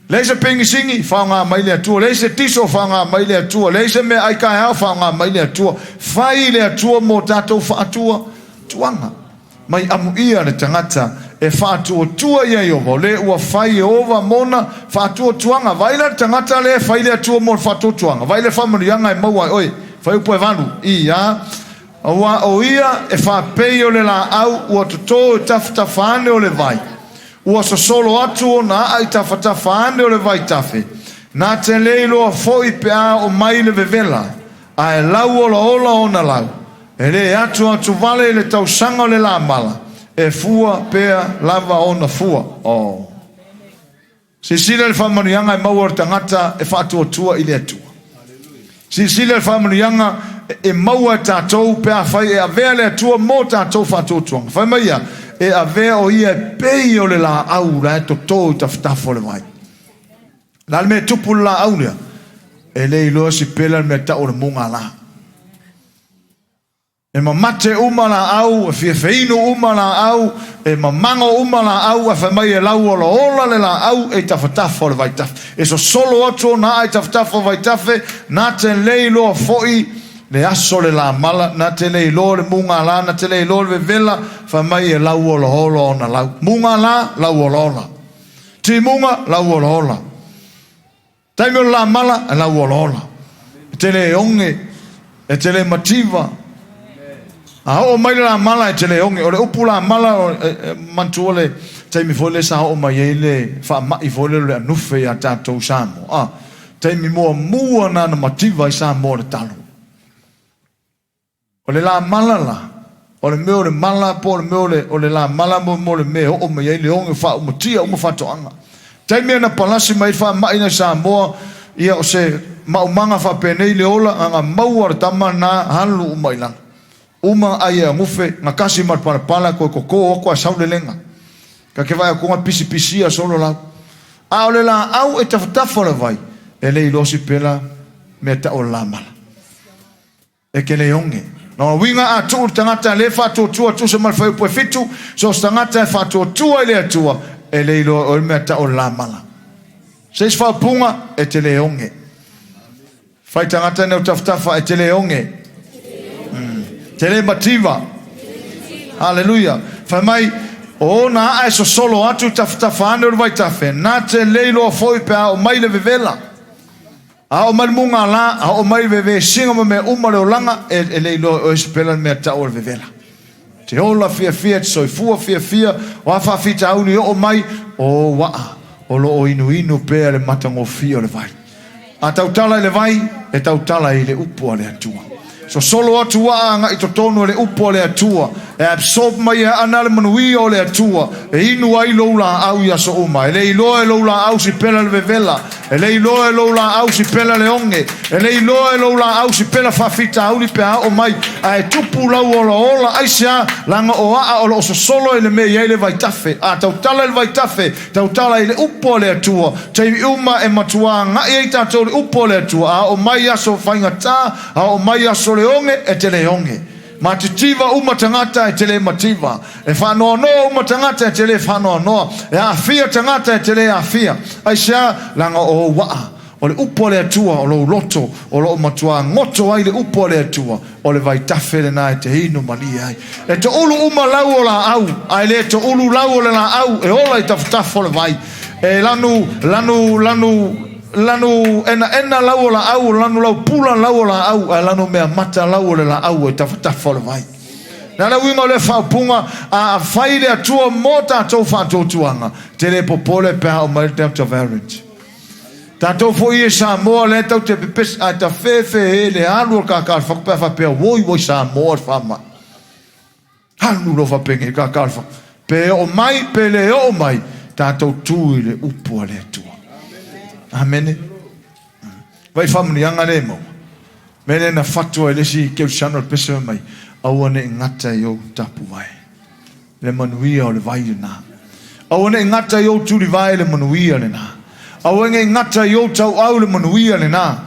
Leai se pegisigi, faoga mai le Atua. Leai se tiso, faoga mai le Atua. Leai se meaai kaeao, faoga mai le Atua. Fai le Atua mo tatou faatuatuaga. Mai amuia le tagata e faatuatua ia Ieova, o le ua fai Ieova mona faatuatuaga. Vaai la le tagata lea e fai le Atua mo le faatuatuaga, vaai le faamanuiaga e maua ai oe. Fuaiupu e 8, ia, Aua o ia e faapei o le laau ua toto i tafatafa ane o le vai, ua sosolo atu ona aa i tafatafa ane o le vaitafe, na te le iloa foi pe a oo mai le vevela, ae lau olaola ona lau, e le atuatu vale i le tausaga o le lamala, e fua pea lava ona fua. Oh. Silasila i le faamanuiaga e maua e le tagata e faatuatua i le Atua. Silasila i le faamanuiaga e maua e tatou pe afai e avea le Atua mo tatou faatuatuaga. Fai mai ia, e avea o ia e pei o le laau la e toto i tafatafa o le vai. Le a le mea e tupu i le laau lea? E le iloa si pela le mea tau o le mugala. E mamate uma laau, e fiafeinu uma laau, e mamago uma laau, ae fai mai e lauolaola le laau e i tafatafa o le vaitafe. E sosolo atu ona aa i tafatafa o vaitafe, na te le iloa foi le aso le lamala, na te le iloa le mugala, na te le iloa le vevela, fai mai e lauolaola ona lau. Mugala, lauolaola. Timuga, lauolaola. Taimi o le lamala, e lauolaola. E te le oge, e te le mativa. A oo mai le lamala, e te le oge. O le upu lamala, e manatua le taimi foi lea sa oo mai ai le faamai foi lea o le anufe ia tatou Samoa. A, taimi muamua na na mativa ai Samoa i le talo. O le lamala la, o le mea o le mala po o le mea o le, o le lamala mo, mo le mea e oo mai ai le oge faaumatia uma faatoaga. Taimi na palasi mai faamai na i Samoa, ia o se maumaga faapenei le ola, ga ga maua le tama na alu uma i lalo. Uma ai e agufe, ga kasi ma le palapala koe koko atu a sau lelega. Ka ke vaai atu ga pisipisia solo lau. A o le laau e tafatafa o le vai, e le iloa si pela mea tau o le lamala. E te le oge. Lona uiga a tuu le tagata le faatuatua tusa ma le fuaiupu e 7, so o se tagata e faatuatua i le Atua, e le iloa e oe le mea tau o le lamala. Se isi faaupuga, e te le oge. Fai tagata nei o tafatafa, e te le oge. Te le mativa. Haleluia. Fai mai, o ona aa e sosolo atu i tafatafa ane o le vaitafe, na te le iloa foi pe a oo mai le vevela. A oo mai le mugala, a oo mai le vevesiga ma mea uma le olaga, e le iloa e oe se pela le mea tau o le vevela. Te ola fiafia, te soifua fiafia, o a faafitauli oo mai, o ou aa o lo o inuinu pea le matagofie o le vai. A tautala i le vai, e tautala i le upu a le Atua. Sosolo atu aa agai totonu o le upu a le Atua, e absorb mai e aana le manuia o le Atua, e inu ai lou laau i aso uma. E le iloa e lou laau si pela le vevela, e le iloa e lou laau si pela le oge, e le iloa e lou laau si pela faafitauli pe a oo mai, ae tupu lau olaola. Aisea? Leaga o aa o lo o sosolo i le mea e i ai le vaitafe. A tautala i le vaitafe, Tautala i le upu a le Atua, taimi uma e matua agai ai tatou i le upu a le Atua, a oo mai aso faigata, a oo mai aso le oge, e te le oge. Matitiva uma tagata e te le mativa. E faanoanoa uma tagata e te le faanoanoa. E aafia tagata e te le aafia. Aisea? Leaga o ou aa. O le upu a le Atua o lou loto o lo o matua goto ai le upu a le Atua, o le vaitafe lena e te inu malie ai. E toulu uma lau o laau, ae le toulu lau o le laau e ola i tafatafa o le vai. E lanu, lanu, lanu, lanu enaena lau o laau, lanu laupula lau o laau, ae lanu meamata lau o le laau e tafatafa o le vai. Na le uiga o lea faaupuga, a fai le Atua mo tatou faatuatuaga, te le popole pe a oo mai le Delta variant. Tatou foi e Samoa lea tau te pepesi ae ta fefe e le alu o le kaka o le fako pe a faapea woi woi Samoa le faamai. Alu loa faapenei le kaka o le fako. Pe oo mai pe le oo mai tatou tu i le upu a le Atua. Amene. Vai faamanuiaga lea e maua. Mea lea na fatu ai le isi kerisiano le pese mai, aua ne i gata i ou tapuvae. Le manuia o le vai lena. Aua ne i gata i ou tulivae le manuia lena. Aua ne i gata i ou tauau le manuia lena.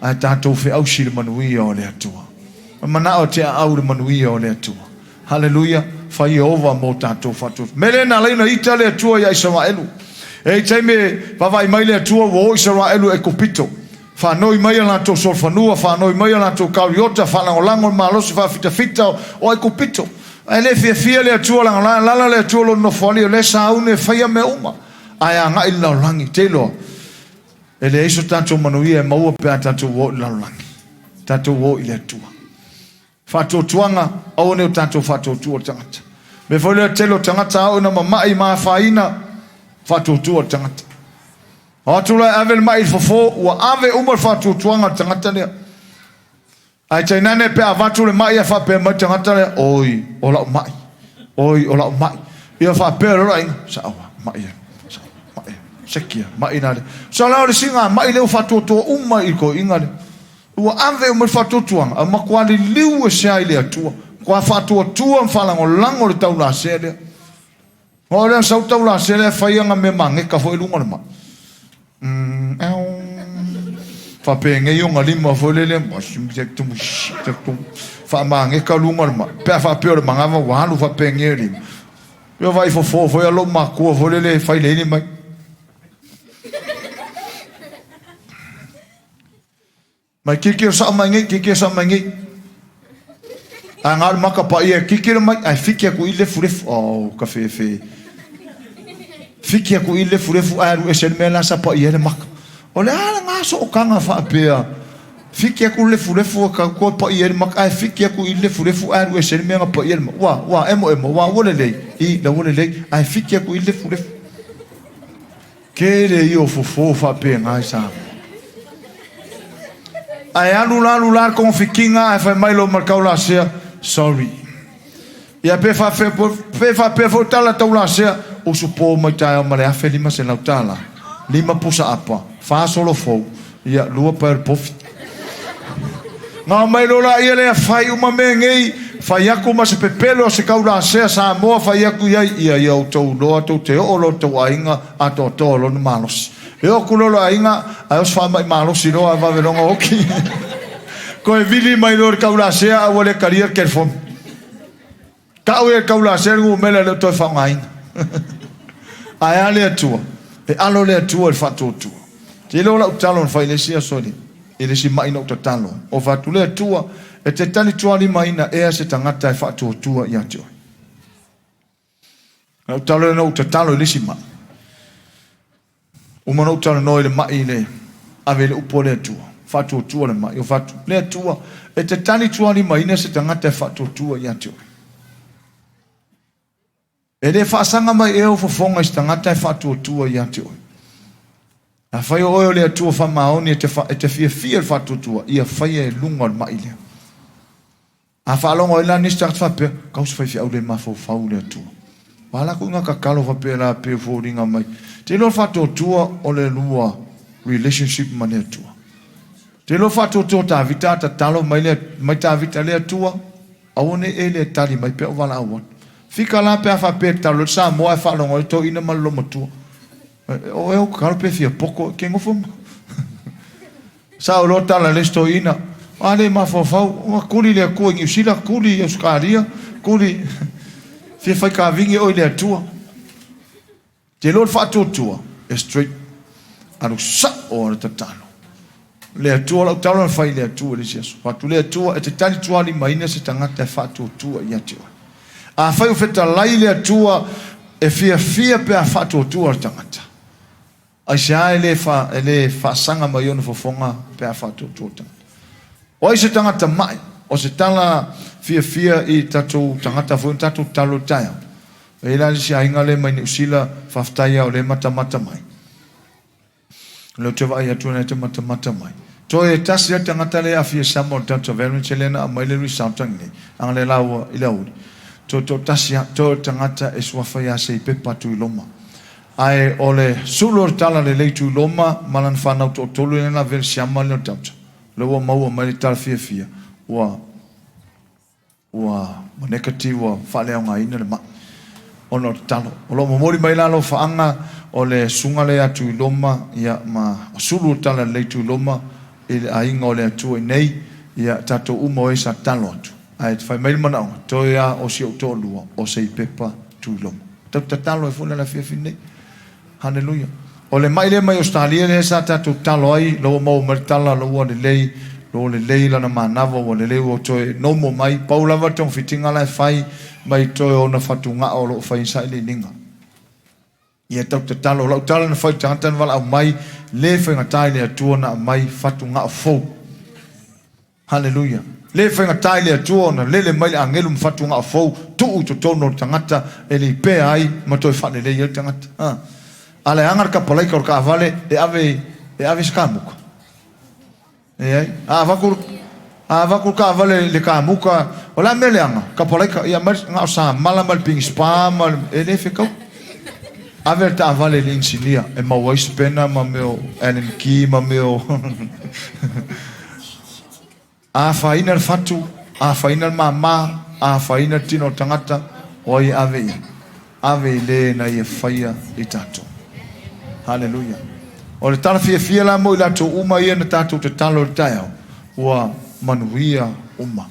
Ae tatou feausi le manuia o le Atua. E manao te aau le manuia o le Atua. Haleluia, fai Ieova mo tatou faatuatua. Mea lea na ala ai ona ita le Atua ia Isaraelu. E i taimi e vaavaai mai le Atua ua o Isaraelu i Aikupito. Faanoi mai a latou solofanua, faanoi mai a latou kauriota, faalagolago le malosi faafitafita o Aikupito. Ae le fiafia le Atua leaga o la e alaala le Atua i lona nofoalii, o lea e sauni e faia mea uma, ae agai i le lalolagi. Te iloa, e leai so tatou manuia e maua pe a tatou o i le lalolagi. Tatou o i le Atua. Faatuatuaga, aua ne i o tatou faatuatua le tagata. Mea foi lea, tele o tagata ao ina mamai ma afaina, faatuatua le tagata. O atu la e ave le mai i le fofo, ua ave uma le faatuatuaga a le tagata lea. Ae tainane pe a avatu le mai ae faapea mai le tagata lea, oi, o lau mai, oi, o lau mai. Ia faapea loa le aiga, sao a, mai a, sao, mai a, seki a, mai la lea. Sao la o le siga mai lea ua faatuatua uma i le toeaina lea. Ua ave uma le faatuatuaga, a matua liliu ese ai le Atua, matua faatuatua ma faalagolago le taulasea lea. O lea sau taulasea lea fai ana mea mageka foi i luga o le mai. Faapenei ona lima foi lele, faamageka luga o le mai. Pe a faapea o le manava ua alu faapenei lima. Ia vaai fofo foi a lou matua foi lele fai le ili mai. Mai kikilo sao mai nei, kikilo sao mai nei. A na o le maka paia e kikilo mai, ae fiki atu i lefulefu. Oh, ka fefe. Fiki atu i lefulefu, ae alu ese le mea la sa paia ai le maka. O le a lena sootaga faapea, fiki atu le lefulefu e tau toe paia ai le maka, ae fiki atu i lefulefu ae alu ese le mea na paia ai le maka. Ua, ua emoemo, ua, ua lelei, i, la ua lelei, ae fiki atu i lefulefu. Tele ia o fofo faapena i Samoa. Ae alu la alu la le togafitiga ae fai mai loa ma le taulasea, sorry. Ia pe faapea, pe faapea foi tala taulasea, usu po mai taeao ma le $1,500, 5 pusa apa, 4 solo fou, ia 2 pae o le pofi. Gao mai loa laia lea fai uma mea nei, fai atu ma se pepelo a se taulasea Samoa fai atu i ai, ia ia outou iloa tou te oo loa i le tou aiga atoatoa lona malosi. E oo atu loa le aiga ae oso faamai malosi loa ae vave loa ona oki. Toe vili mai loa i le taulasea ae ua le talia le telefoni. Tau ia i le taulasea le numera e le o toe faaaogaina. Ae a le Atua? E alo le Atua i le faatuatua. Ou te iloa lau tatalo na fai i le isi aso i le isi mai na ou tatalo ai. Ua fai atu, Le Atua, e te talitualimaina ea se tagata e faatuatua ia te oe? Na ou tatalo na ou tatalo i le isi mai. Uma na ou talanoa i le mai i le ave i le upu a le Atua, faatuatua le mai. Ua fai atu, Le Atua, e te talitualimaina se tagata e faatuatua ia te oe? E le faasaga mai ea ou fofoga i se tagata e faatuatua ia te oe? Afai o oe o le Atua faamaoni e te, fa, e te fiafia i le faatuatua, ia faia i luga o le mai lea. A faalogo ai la nisi tagata faapea, kau se faifeau le mafaufau i le Atua. Ua ala aku i ngā tatalo faapea la pei o foliga mai. Te iloa le faatuatua o le lua relationship ma le Atua. Te iloa le faatuatua o Tavita a tatalo mai le mai Tavita le Atua, aua ne i e le tali mai pea o valaau atu. Fika la pe a faapea e tatalo le Samoa ae faalogo ai le toeaina ma le lomatua. O e ou tatalo pe fia poto ke nofo ma. Sa ou loa tala i le isi toeaina, A le mafaufau, ua tuli le Atua i Niu Sila, tuli i Ausetalia, tuli, fia fai kavini oe i le Atua. Te iloa le faatuatua, e straight, alu sao a le tatalo. Le Atua, lau talo na fai i le Atua i le isi aso. Fatu le Atua, e te talitualimaina se tagata e faatuatua ia te oe. Afai o fetalai le Atua, e fiafia pe a faatuatua le tagata. Aisea e le fa, e le faasaga mai ona fofoga pe a faatuatua tagata? O ai se tagata mai? O se tala fiafia i tatou tagata foi na tatou tatalo i le taeao. E i ai la le isi aiga lea mai Niu Sila, faafetai lava o lea e matamata mai. O lea ou te vaai atu o lea e te matamata mai. Toe tasi lava le tagata lea e aafia i Samoa Delta Variant lea na aumai le result ananei, ana le laua i le aoauli. Toe toatasi lava, toe o le tagata e suafa ia Seipepa Tuiloma. Ae o le sulu o le tala lelei Tuiloma ma lana fanau toatolu lea na ave le siama lea o le Delta. O lea ua maua mai le tala fiafia ua ua negative ua faaleaogaina le mai ona o tatalo. O lo o momoli mai la alofaaga o le susuga lea ia Tuiloma ia ma sulu o le tala lelei Tuiloma i le aiga o le Atua i nei ia tatou uma o e sa tatalo atu. Ae fai mai le manaoga toe a o si ou toalua o Seipepa Tuiloma. Tatou tatalo ai foi i le afiafi lenei. Haleluia. O le mai lea mai Ausetalia lea sa tatou tatalo ai, la ua maua mai le tala, la ua lelei, la ua lelei lana manava, ua lelei ua toe normal mai. Pau lava le togafitiga la e fai mai toe ona fatugao o lo o fai ai sailiiliga. Ia tatou tatalo. O lau tala na fai i le tagata na valaau mai, le faigata i le Atua na aumai fatugao fou. Haleluia! Le faigata i le Atua ona lele mai le agelu ma fatugao fou tuu i totonu o le tagata e lipea ai ma toe faalelei ai le tagata. A. A leaga le kapalaika o le taavale e ave e ave i se kamuka? Leai. A avatu a avatu le taavale i le kamuka, o le a mea leaga? Kapalaika, ia aumai na o samala ma le pigispa ma le, e le fetau. Ave le taavale i le inisinia e maua ai sipena ma mea o Allen key ma mea o afaina le fatu, afaina le māmā, afaina le tino o le tagata, o ai e ave i ai? Ave i le na ia faia i tatou. Haleluia. O le tala fiafia la mo i latou uma ia na tatou tatalo i le taeao, ua manuia uma.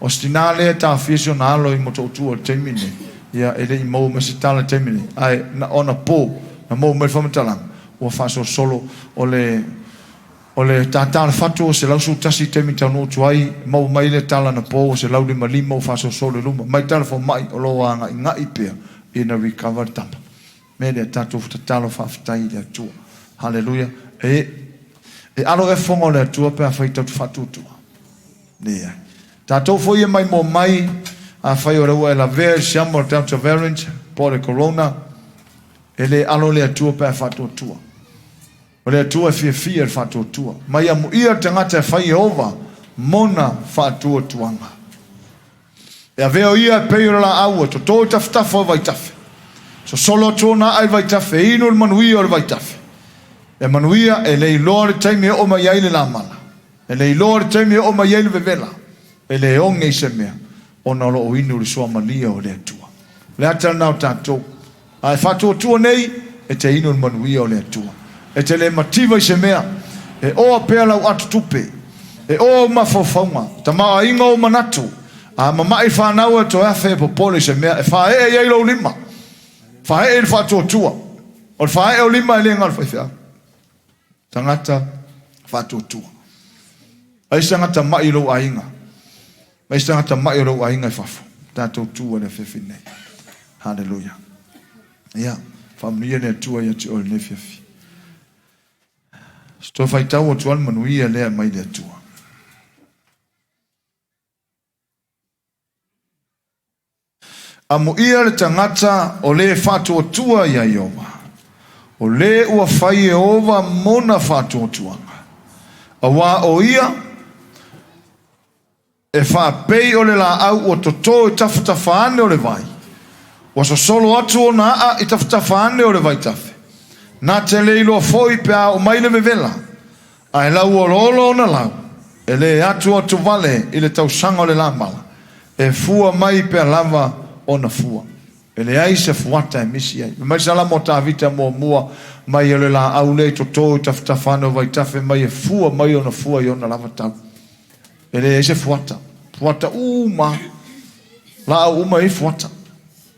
O se tinā lea e taofia si ona alo i Motootua i le taimi lenei, ia, e le i maua mai se tala i le taimi lenei, ae na ona po na maua mai le faamatalaga, ua faasolosolo o le, o le tātā o le fatu ua 111 i taimi taunuu atu ai, maua mai le tala na po ua 155 ua faasolosolo i luma, mai tala fomai o lo o agaigai pea ina recover le tama. Mea lea, tatou tatalo faafetai i le Atua. Haleluia. E, e alo ea fofoga o le Atua pe afai tatou te faatuatua? Leai. Tatou foi e maimoa mai, afai o lea ua e lavea i le siama o le Delta variant po o le Corona, e le alo le Atua pe a faatuatua. O le Atua e fiafia i le faatuatua. Mai amuia le tagata e fai Ieova mona faatuatuaga. E avea o ia e pei o le laau e toto i tafatafa o vaitafe. Sosolo atu ona aa i vaitafe, e inu le manuia o le vaitafe. E manuia, e le iloa le taimi e oo mai ai le lamala. E le iloa le taimi e oo mai ai le vevela. E le oge i se mea, ona o lo o inu le suamalie o le Atua. O le ata lena o tatou. A e faatuatua nei, e te inu le manuia o le Atua. E te le mativa i se mea. E oa pea lau atotupe. E o ou mafaufauga, tamaoaiga o ou manatu, a mama'i fanau e toe afe e popole i se mea, e faaee i ai lou lima, faaee i le faatuatua. O le faaee o lima e le galo faifeau. Tagata faatuatua. Ai se tagata ma'i i lou aiga. Ai se tagata ma'i o lou aiga i fafo. Tatou tu ai le afiafi nei. Haleluia. Ia, faamanuia le Atua ia te oe lenei afiafi. Se toe faitau atu lava le manuia lea mai le Atua. Amuia le tagata o le faatuatua iā Ieova, o le ua fai Ieova mona faatuatuaga, auā o ia e faapei o le laau ua toto i tafatafa ane o le vai, ua sosolo atu ona aa i tafatafa ane o le vaitafe. Na te le iloa foi pe a oo mai le vevela, ae lauoloolo ona lau, e le atuatu vale i le tausaga o le lamala, e fua mai pea lava ona fua. E leai se fuata e misi ai. Fai mai le Salamo a Tavita muamua mai o le laau lea i toto i tafatafa ane o vaitafe mai e fua mai ona fua i ona lava tau. E leai se fuata. Fuata uma. Laau uma e i ai fuata.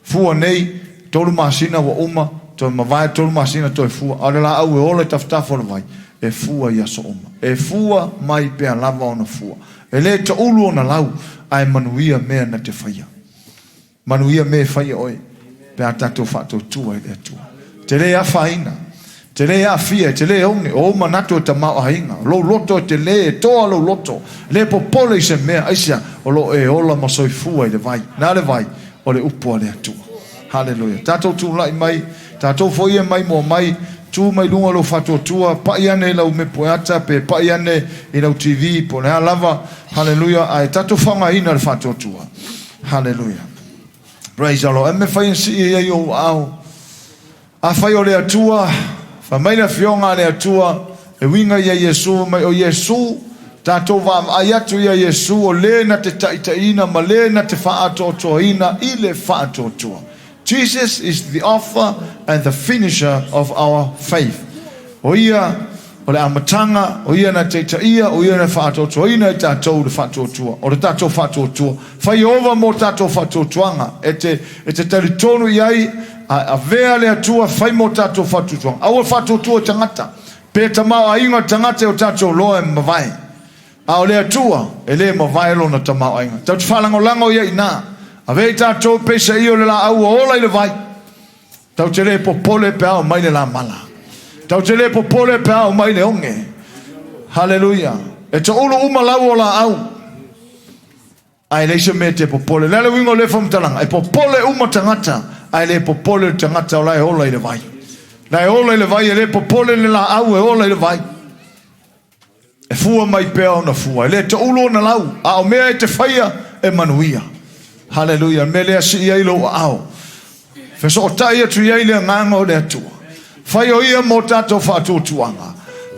Fua nei, 3 masina ua uma, toe mavae 3 masina toe fua. A o le laau e ola i tafatafa o le vai, e fua i aso uma. E fua mai pea lava ona fua. E le toulu ona lau, ae manuia mea na te faia. Manuia mea e fai e oe, pe a tatou faatuatua i le Atua. E te le afaina, e te le aafia, e te le oge, o ou manatu e tamaoaiga, o lou loto e tele, e toa lou loto, le popole i se mea, aisea, o lo o e ola ma soifua i le vai. Na le vai? O le upu a le Atua. Haleluia. Tatou tulai mai, tatou foi e mai moa mai, tu mai luga o lou faatuatua, pai ane i lau mepueata, pe pai ane i lau TV, po o le a lava, haleluia, ae tatou faaaogaina le faatuatua. Haleluia. Praise the Lord. E me fai e sii ai ou aao. Afai o le Atua, fai mai le afioga a le Atua, e uiga ia Iesu, mai o Iesu, tatou vaavaai atu ia Iesu, o le na te taitaiina ma le na te faaatoatoaina i le faatuatua. Jesus is the author and the finisher of our faith. O ia o le amataga, o ia na taitaia, o ia na faaatoatoaina i tatou le faatuatua. O le tatou faatuatua. Fai Ieova mō tatou faatuatuaga, e te, e te talitonu i ai, a avea le Atua fai mō tatou faatuatuaga. Aua faatuatua i tagata, pe tamaoaiga o tagata e o tatou loa e mavae. A o le Atua, e le mavae lona tamaoaiga. Tatou te faalagolago ia i ina. Avea i tatou peisaia o le laau ua ola i le vai. Tatou te le popole pe a oo mai le lamala. Tatou te le popole pe a oo mai le oge. Haleluia. E toulu uma lau o laau. Ae leai se mea e te popole. O le a le uiga o lea faamatalaga? E popole uma tagata, ae le popole le tagata o la e ola i le vai. La e ola i le vai, e le popole le laau e ola i le vai. E fua mai pea ona fua. E le toulu ona lau, a o mea e te faia, e manuia. Haleluia. O le mea lea sii ai lou aao. Fesootai atu i ai le agaga o le Atua. Fai o ia mō tatou faatuatuaga.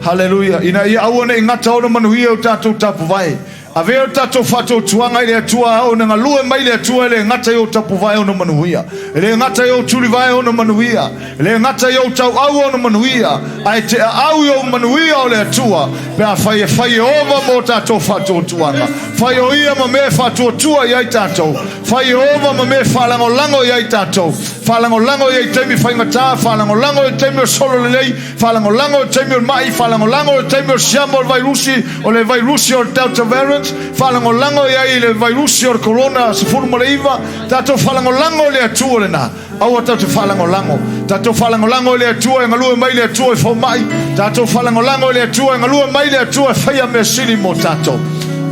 Haleluia. Ina ia aua ne i gata ona manuia o tatou tapuvae. Avea o tatou faatuatuaga i le Atua a ona galue mai le Atua e le gata i ou tapuvae ona manuia. E le gata i ou tulivae ona manuia. E le gata i ou tauau ona manuia, ae te aau i ou manuia o le Atua, pe afai e fai Ieova mō tatou faatuatuaga. Fai o ia ma mea e faatuatua i ai tatou. Fai Ieova ma mea e faalagolago i ai tatou. Faalagolago i ai taimi faigata, faalagolago i taimi o solo lelei, faalagolago i taimi o le ma'i, faalagolago i taimi o le siama o le vairusi, o le vairusi o le Delta variant, faalagolago i ai i le vairusi o le Corona 19, tatou faalagolago i le Atua lena. Aua tatou te faalagolago. Tatou faalagolago i le Atua e galue mai le Atua e fomai. Tatou faalagolago i le Atua e galue mai le Atua e faia mea sili mo tatou.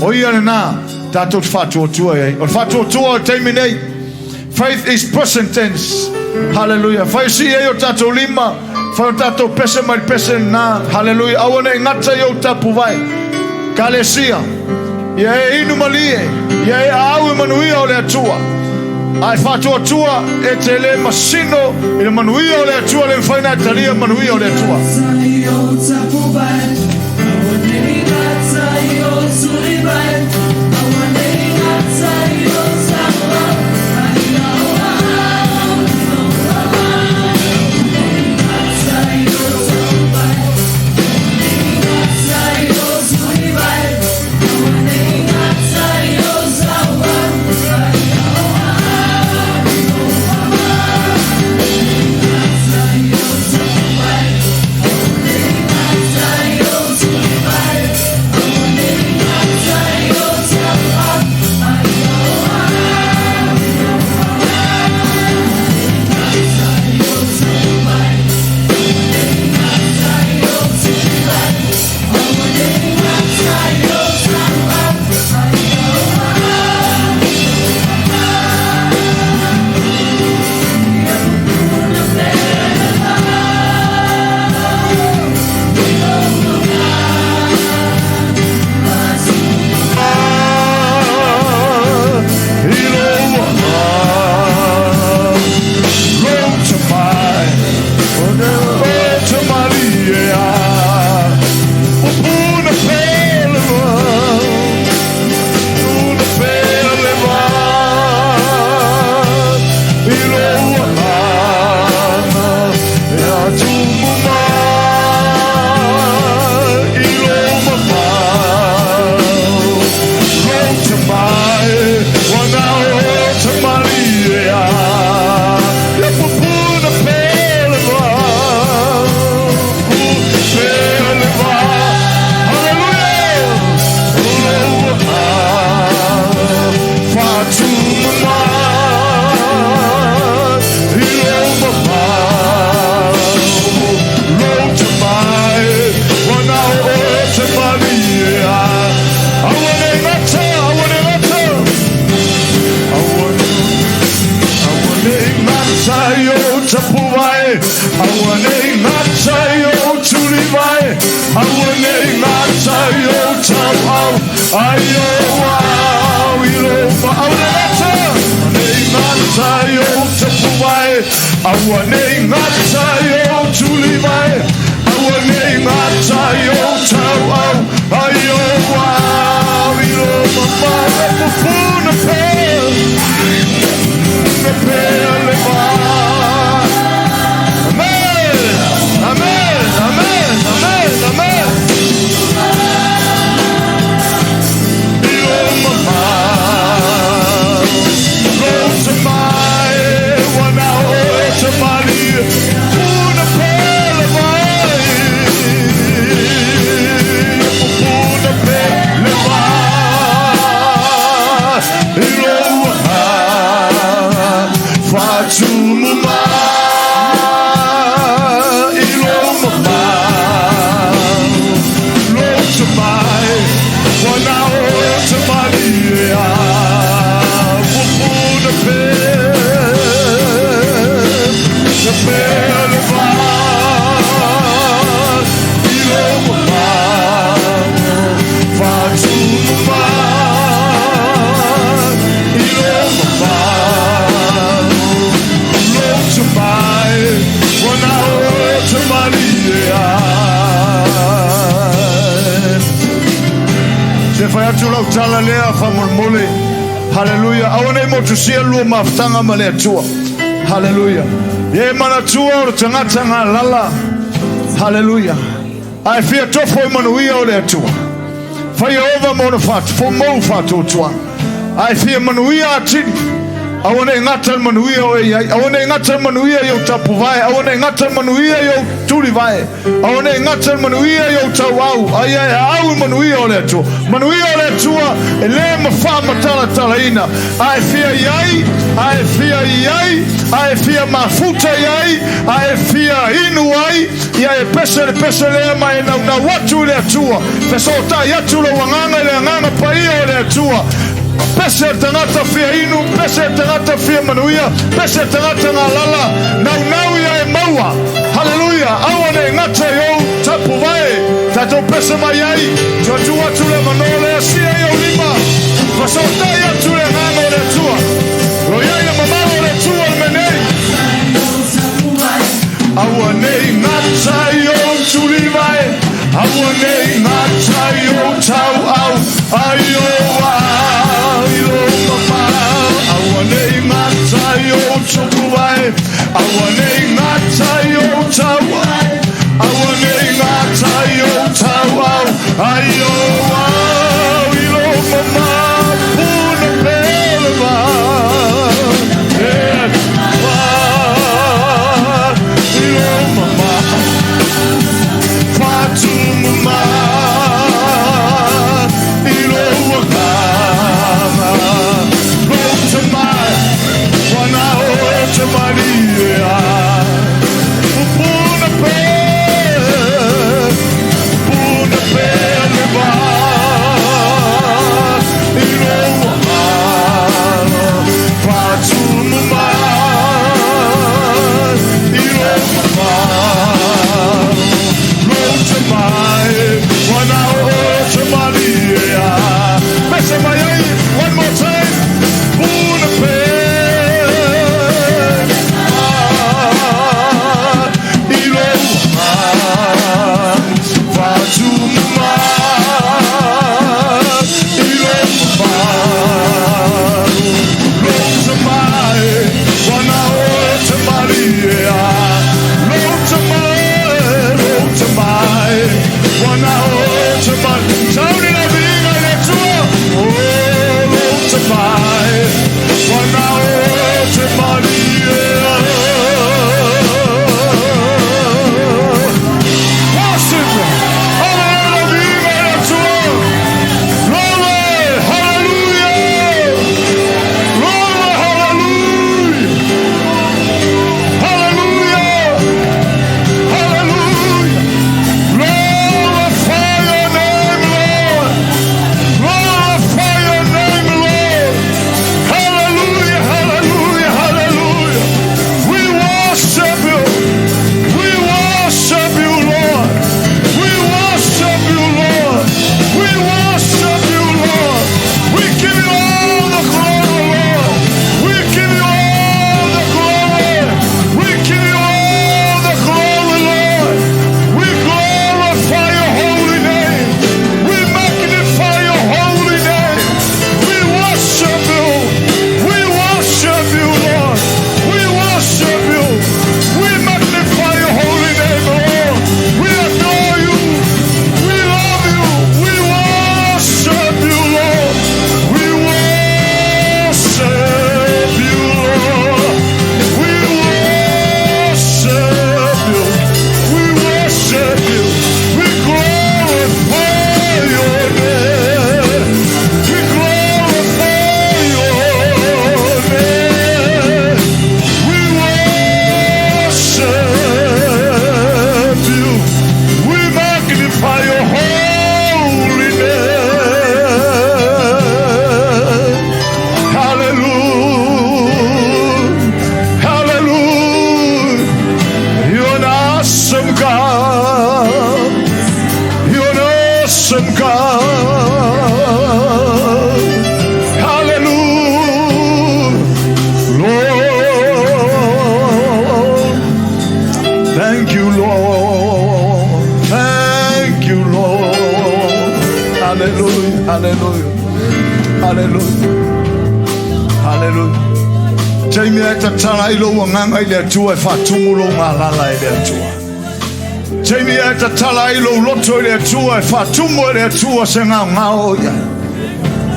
O ia lena tatou te faatuatua i ai. O le faatuatua o le taimi nei. Faith is present tense. Hallelujah. Fai sii ai o tatou lima. Fai o tatou pese mai le pese lena. Hallelujah. Aua nei gata i ou tapuvae. Kalesia. Ia e inu malie. Ia e aau e manuia o le Atua. Ae faatuatua e te le masino i le manuia o le Atua le mafai ona e talia manuia o le Atua. au ai o au i lo ma au le gata nei gata i o tapu vai aua nei gata i o tuli vai aua nei gata i o tau au ai o au i lo ma ma pupuna pe na pe le va. Amen. Amen. Amen. Amen. Amen. Se fai atu lau tala lea faamolemole. Haleluia. Aua nei motusia lua mafutaga ma le Atua. Haleluia. Ia e manatua o le tagata galala. Haleluia. Ae fia tofo i manuia o le Atua. Fai Ieova ma ona mou faatuatuaga. Ae fia manuia atili. Aua nei gata le manuia o e i ai. Aua nei gata le manuia i ou tapuvae. Aua nei gata le manuia i ou tulivae. Aua nei gata le manuia i ou tauau. Aia e aau i manuia o le Atua. Manuia o le Atua e le mafamatalatalaina. A e fia i ai, a e fia i ai, a e fia mafuta i ai, a e fia inu ai, ia e pese le pese lea ma e naunau atu i le Atua. Fesootai atu lou agaga i le agaga paia o le Atua. Pese le tagata fia inu, pese le tagata fia manuia, pese le tagata galala, naunau ia e maua. Haleluia! Aua ne i gata i ou tapuvae. Tatou pese mai ai, tuatu atu le avanoa lea, sia i ou lima, fasootai atu le agaga o le Atua. Lo i ai le mamao o le Atua i le mea nei. Aua ne i gata i ou tulivae, aua ne i gata i ou tauau, ai ou au i lou mamao. Aua ne i gata i ou tupuvae, aua ne i gata i ou tauau, aua ne i gata i ou tauau, ai ou au i lou mamao. Puna pele vai, e vai i lou mamao. Fatumu mai i lou agaga. Lou mai, wana o te malie Pupuna pe, pupuna pe le vai i lou agaga. Fatumu mai i lou mamao. Lou te mai, wana o te malie Pese mai ai, one more time. Puna pe, i lou agaga. Fatumu mai i lou mamao. Lou te mai, wana o te malie Lou te mai, lou te mai, wana o te malie. Sauni la viiga i le Atua. Oh. Haleluia. Haleluia. Haleluia. Taimi e tatala ai lou agaga i le Atua e faatumu lou galala e le Atua. Taimi e tatala ai lou loto i le Atua e faatumu e le Atua se gaogao o i ai.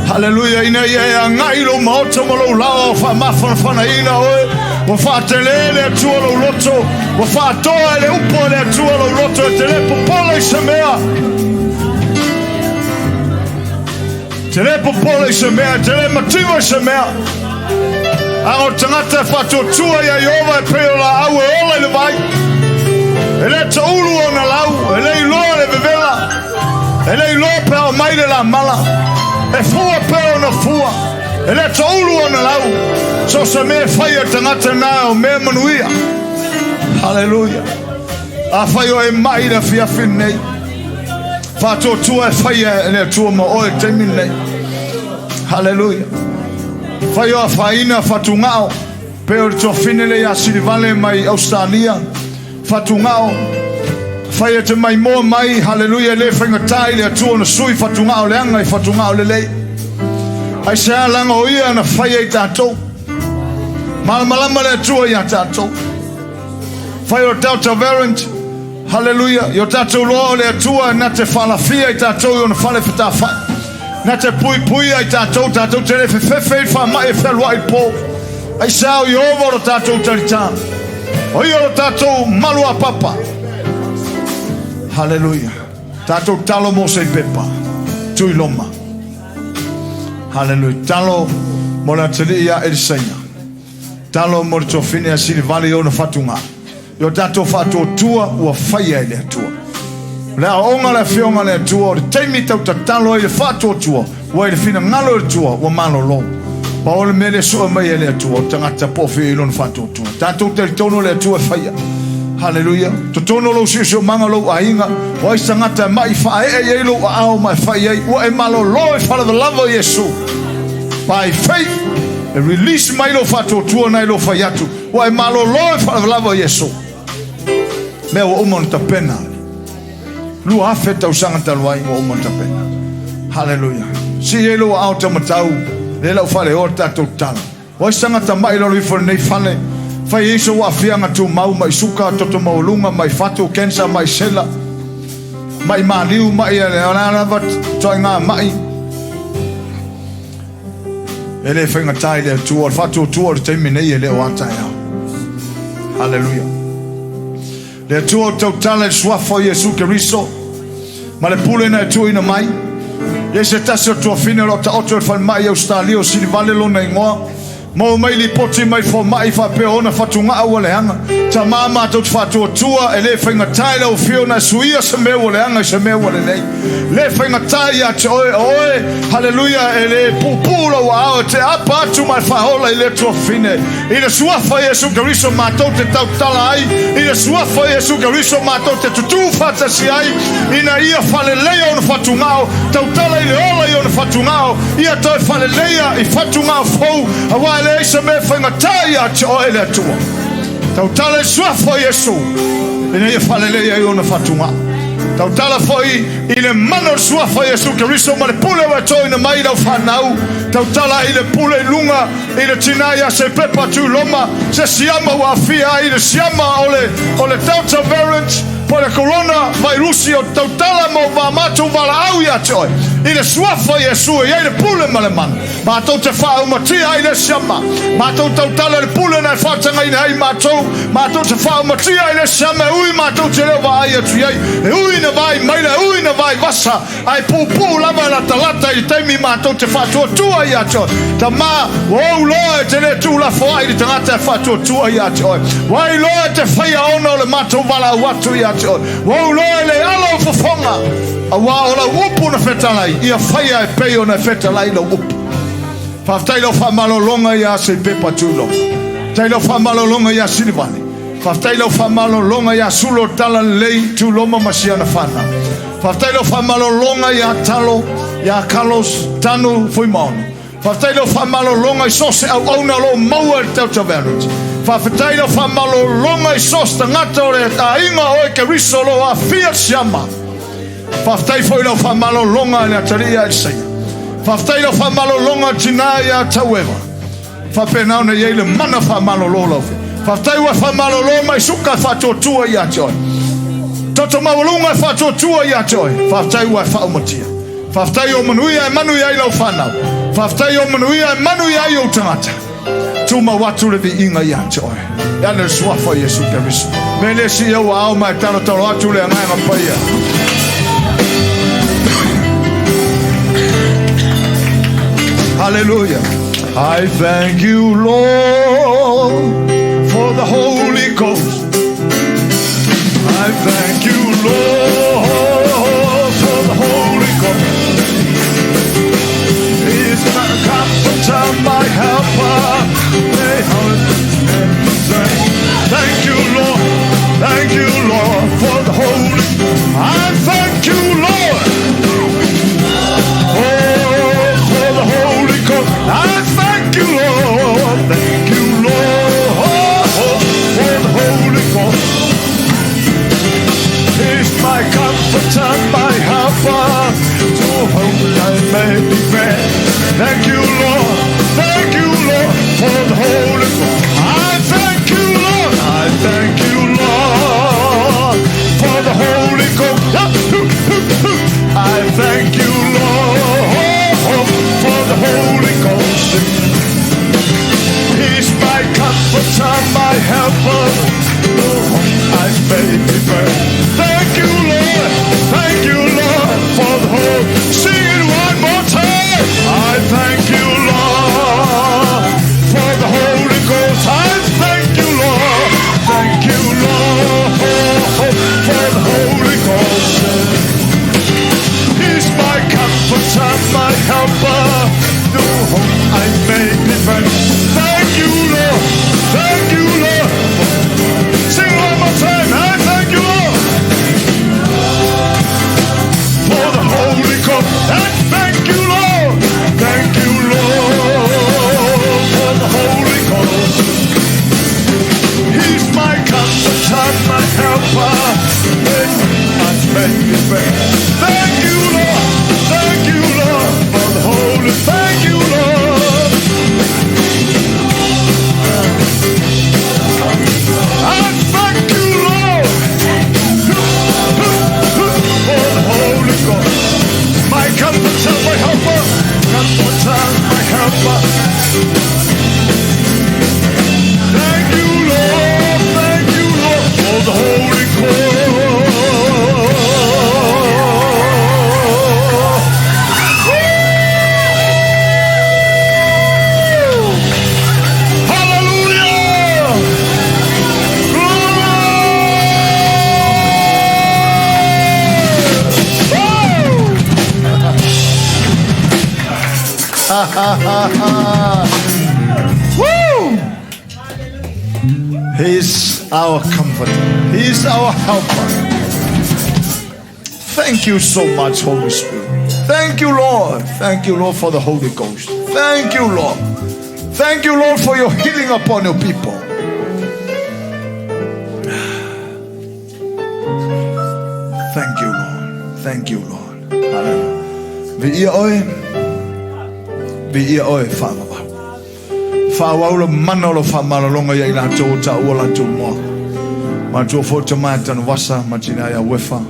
Haleluia, ina ia e agai lou maota ma lou laoa o faamafanafanaina oe, ua faatele le Atua lou loto, ua faatoa e le upu a le Atua lou loto e te le popola i se mea. Te le popola i se mea, te le mativa i se mea. A o tagata e faatuatua ia Iova e pei o laau e ola i le vai. E le taulu ona lau, e le iloa le vevela, e le iloa pe ao mai le lamala, e fua pea ona fua, e le taulu ona lau. So se mea e fai e tagata na o mea manuia. Haleluia. A fai o e mai le afiafi nei, faatuatua e fai e le Atua ma oe taimi nei. Haleluia. Fai o afaina fatugao, pe o le tuafine le ia Silivale mai Australia, fatugao, fai e te mai moa mai, haleluia, le faigata i le Atua na sui fatugao leaga i fatugao lelei. Ai se a laga o ia na fai ai tatou. Malamalama le Atua ia tatou. Fai o Delta variant, haleluia, i o tatou loa o le Atua na te whaalafia i tatou i ona fale whatawhai. Na te puipuia i tatou, tatou te le fefefe i whamai e whelua i pō. Ai se ao i ova o lo tatou taritā. O ia o lo tatou malu a papa. Haleluia. Tatou talo mo se pepa. Tui loma. Haleluia. Talo mo le atalii ia Elisaina. Talo mo le tuafine a Silivale i ona fatuga. I o tatou faatuatua ua faia e le Atua. O le aoaoga le afioga a le Atua, o le taimi tau tatalo ai le faatuatua, ua i le finagalo o le Atua, ua malolo. Pau o le mea lea sue mai e le Atua, o tagata po o fia i lona faatuatua. Tatou talitonu le Atua e faia. Haleluia. Totonu o lou siosiomaga o lou aiga, o ai se tagata e mai faaee i ai lou aao ma e fai ai, ua e malolo e faalavalava o Iesu. By faith, e release mai lou faatuatua na i lou fai atu, ua e malolo e faalavalava o Iesu. Mea ua uma ona tapena. 2000 tausaga talu ai ua uma ona tapena. Haleluia. Si ai lou aao taumatau, le lau faaleoa le tatou tatalo. O ai se tagata mai lalo ifo i lenei fale, fai ai sou aafiaga tumau, mai suka, toto maualuga, mai fatu, cancer, mai sela, mai maliu, mai o le a lava ituaiga mai. E le faigata i le Atua, o le faatuatua o le taimi nei e le o a taeao. Haleluia. Le Atua o tautala i le suafa o Iesu Keriso, ma le pule na e tuuina mai. Ia se tasi o tuafine o lo o taoto i le falemai i Ausetalia o Silivale lona igoa. Maua mai lipoti mai fomai faapea ona fatugao ua leaga. Tama matou te faatuatua e le faigata i lau afio ona e suia se mea ua leaga i se mea ua lelei. Le faigata ia te oe o oe, haleluia, e le puupuu lou aao e te apa atu ma e faaola i le tuafine. I le suafa o Iesu Keriso matou te tautala ai, i le suafa o Iesu Keriso matou te tutū faatasi ai, ina ia faaleleia ona fatugao, tautala i le ola i ona fatugao, ia toe faaleleia i fatugao fou, auā e leai se mea e faigata ia te oe le Atua. Tautala i le suafa o Iesu, ina ia faaleleia ai ona fatugao. Tautala foi i le mana o le suafa o Iesu Keriso ma le pule ua e toina mai i lau fanau, tautala i le pule i luga i le tina ia Sepepa Tuloma, se siama ua afia ai le siama o le, o le Delta variant po le corona vairusi o tautala ma o matou valaau ia te oe. I le suafa o Iesu e i ai le pule ma le mana. Matou te faaumatia ai le siama. Matou tautala i le pule na e faatagaina ai matou. Matou te faaumatia ai le siama e ui matou te leo vaai atu i ai. E ui na vaai maila, e ui na vaai vasa, Ae puupuu lava e latalata i le taimi matou te faatuatua ia te oe. Tama, ua ou loa e te le tuulafoai i le tagata e faatuatua ia te oe. Ua ai loa e te faia ona o le matou valaau atu ia te oe. Ua ou loa e le ala o fofoga, auā o lau upu na fetalai, ia faia e pei ona e fetalai lau upu. Faafetai i lau faamalologa ia Seipepa Tuiloga. Faafetai i lau faamalologa ia Silivale. Faafetai i lau faamalologa ia Sulo Talalelei Tuloma ma siana fanau. Faafetai lau faamalologa ia Talo, ia Carlos Tanu Fuimaono. Faafetai lau faamalologa i so o se auauna o lo o maua i le Delta variant. Faafetai lau faamalologa i so o se tagata o le aiga o oe Keriso o lo o aafia le siama. Faafetai foi lau faamalologa i le atalii ia Elisaia. Faafetai i lau faamalologa tina ia Taueva. Faapena ona i ai le mana faamalolo lau Afioga. Faafetai ua e faamalolo mai suka e faatuatua ia te oe. Toto maualuga e faatuatua ia te oe. Faafetai ua e faaumatia. Faafetai o manuia e manuia ai lau fanau. Faafetai o manuia e manuia ai ou tagata. Tumau atu le viiga ia te oe. E ana le suafa o Iesu Keriso. Me le si au ao mai talo talo atu le agaga paia. Hallelujah. I thank you, Lord, for the Holy Ghost. I thank you, Lord, for the Holy Ghost. He's my comforter, my helper. May Thank you, Lord. Thank you, Lord, for the Holy. I thank you, Lord. Oh, for the Holy Ghost. I thank you, Lord. Thank you, Lord, for the Holy Ghost. He's my comforter, my helper, to whom I may be fed. Thank you, Lord. Thank you, Lord, for the Holy Ghost. I thank you, Lord. I thank you, Lord, for the Holy Ghost. I thank you, Lord, for the Holy Ghost. He's my comforter, my helper. I may be found. Thank you, Lord. Thank you, Lord, for the whole. Sing it one more time. I thank you, Lord, for the Holy Ghost. I thank you, Lord. Thank you, Lord, for the Holy Ghost. He's my comforter, my helper, to whom I may be found. Thank you, Lord. Thank you, Lord. Sing one more time. I thank you, Lord, for the Holy Ghost. And thank you, Lord. Thank you, Lord, for the Holy Ghost. He's my comforter, my helper. I may be found. Thank you, Lord. Thank you, Lord, for the Holy. Thank you, Lord. I thank you, Lord, for the Holy Ghost. My comforter, my helper, comforter, my helper. Thank you, Lord. Thank you, Lord, for the Holy Ghost. Hallelujah! Glory! Woo! Woo! He's our comforter. He's our helper. Thank you so much, Holy Spirit. Thank you, Lord. Thank you, Lord, for the Holy Ghost. Thank you, Lord. Thank you, Lord, for your healing upon your people. Thank you, Lord. Thank you, Lord. Hallelujah. Viia oe. Viia oe, whaavavau. Whaawau lo mana o lo whaamalologa ia i latou o taua latou moa. Matua foi tama e Tanuvasa ma tina ia Wefa.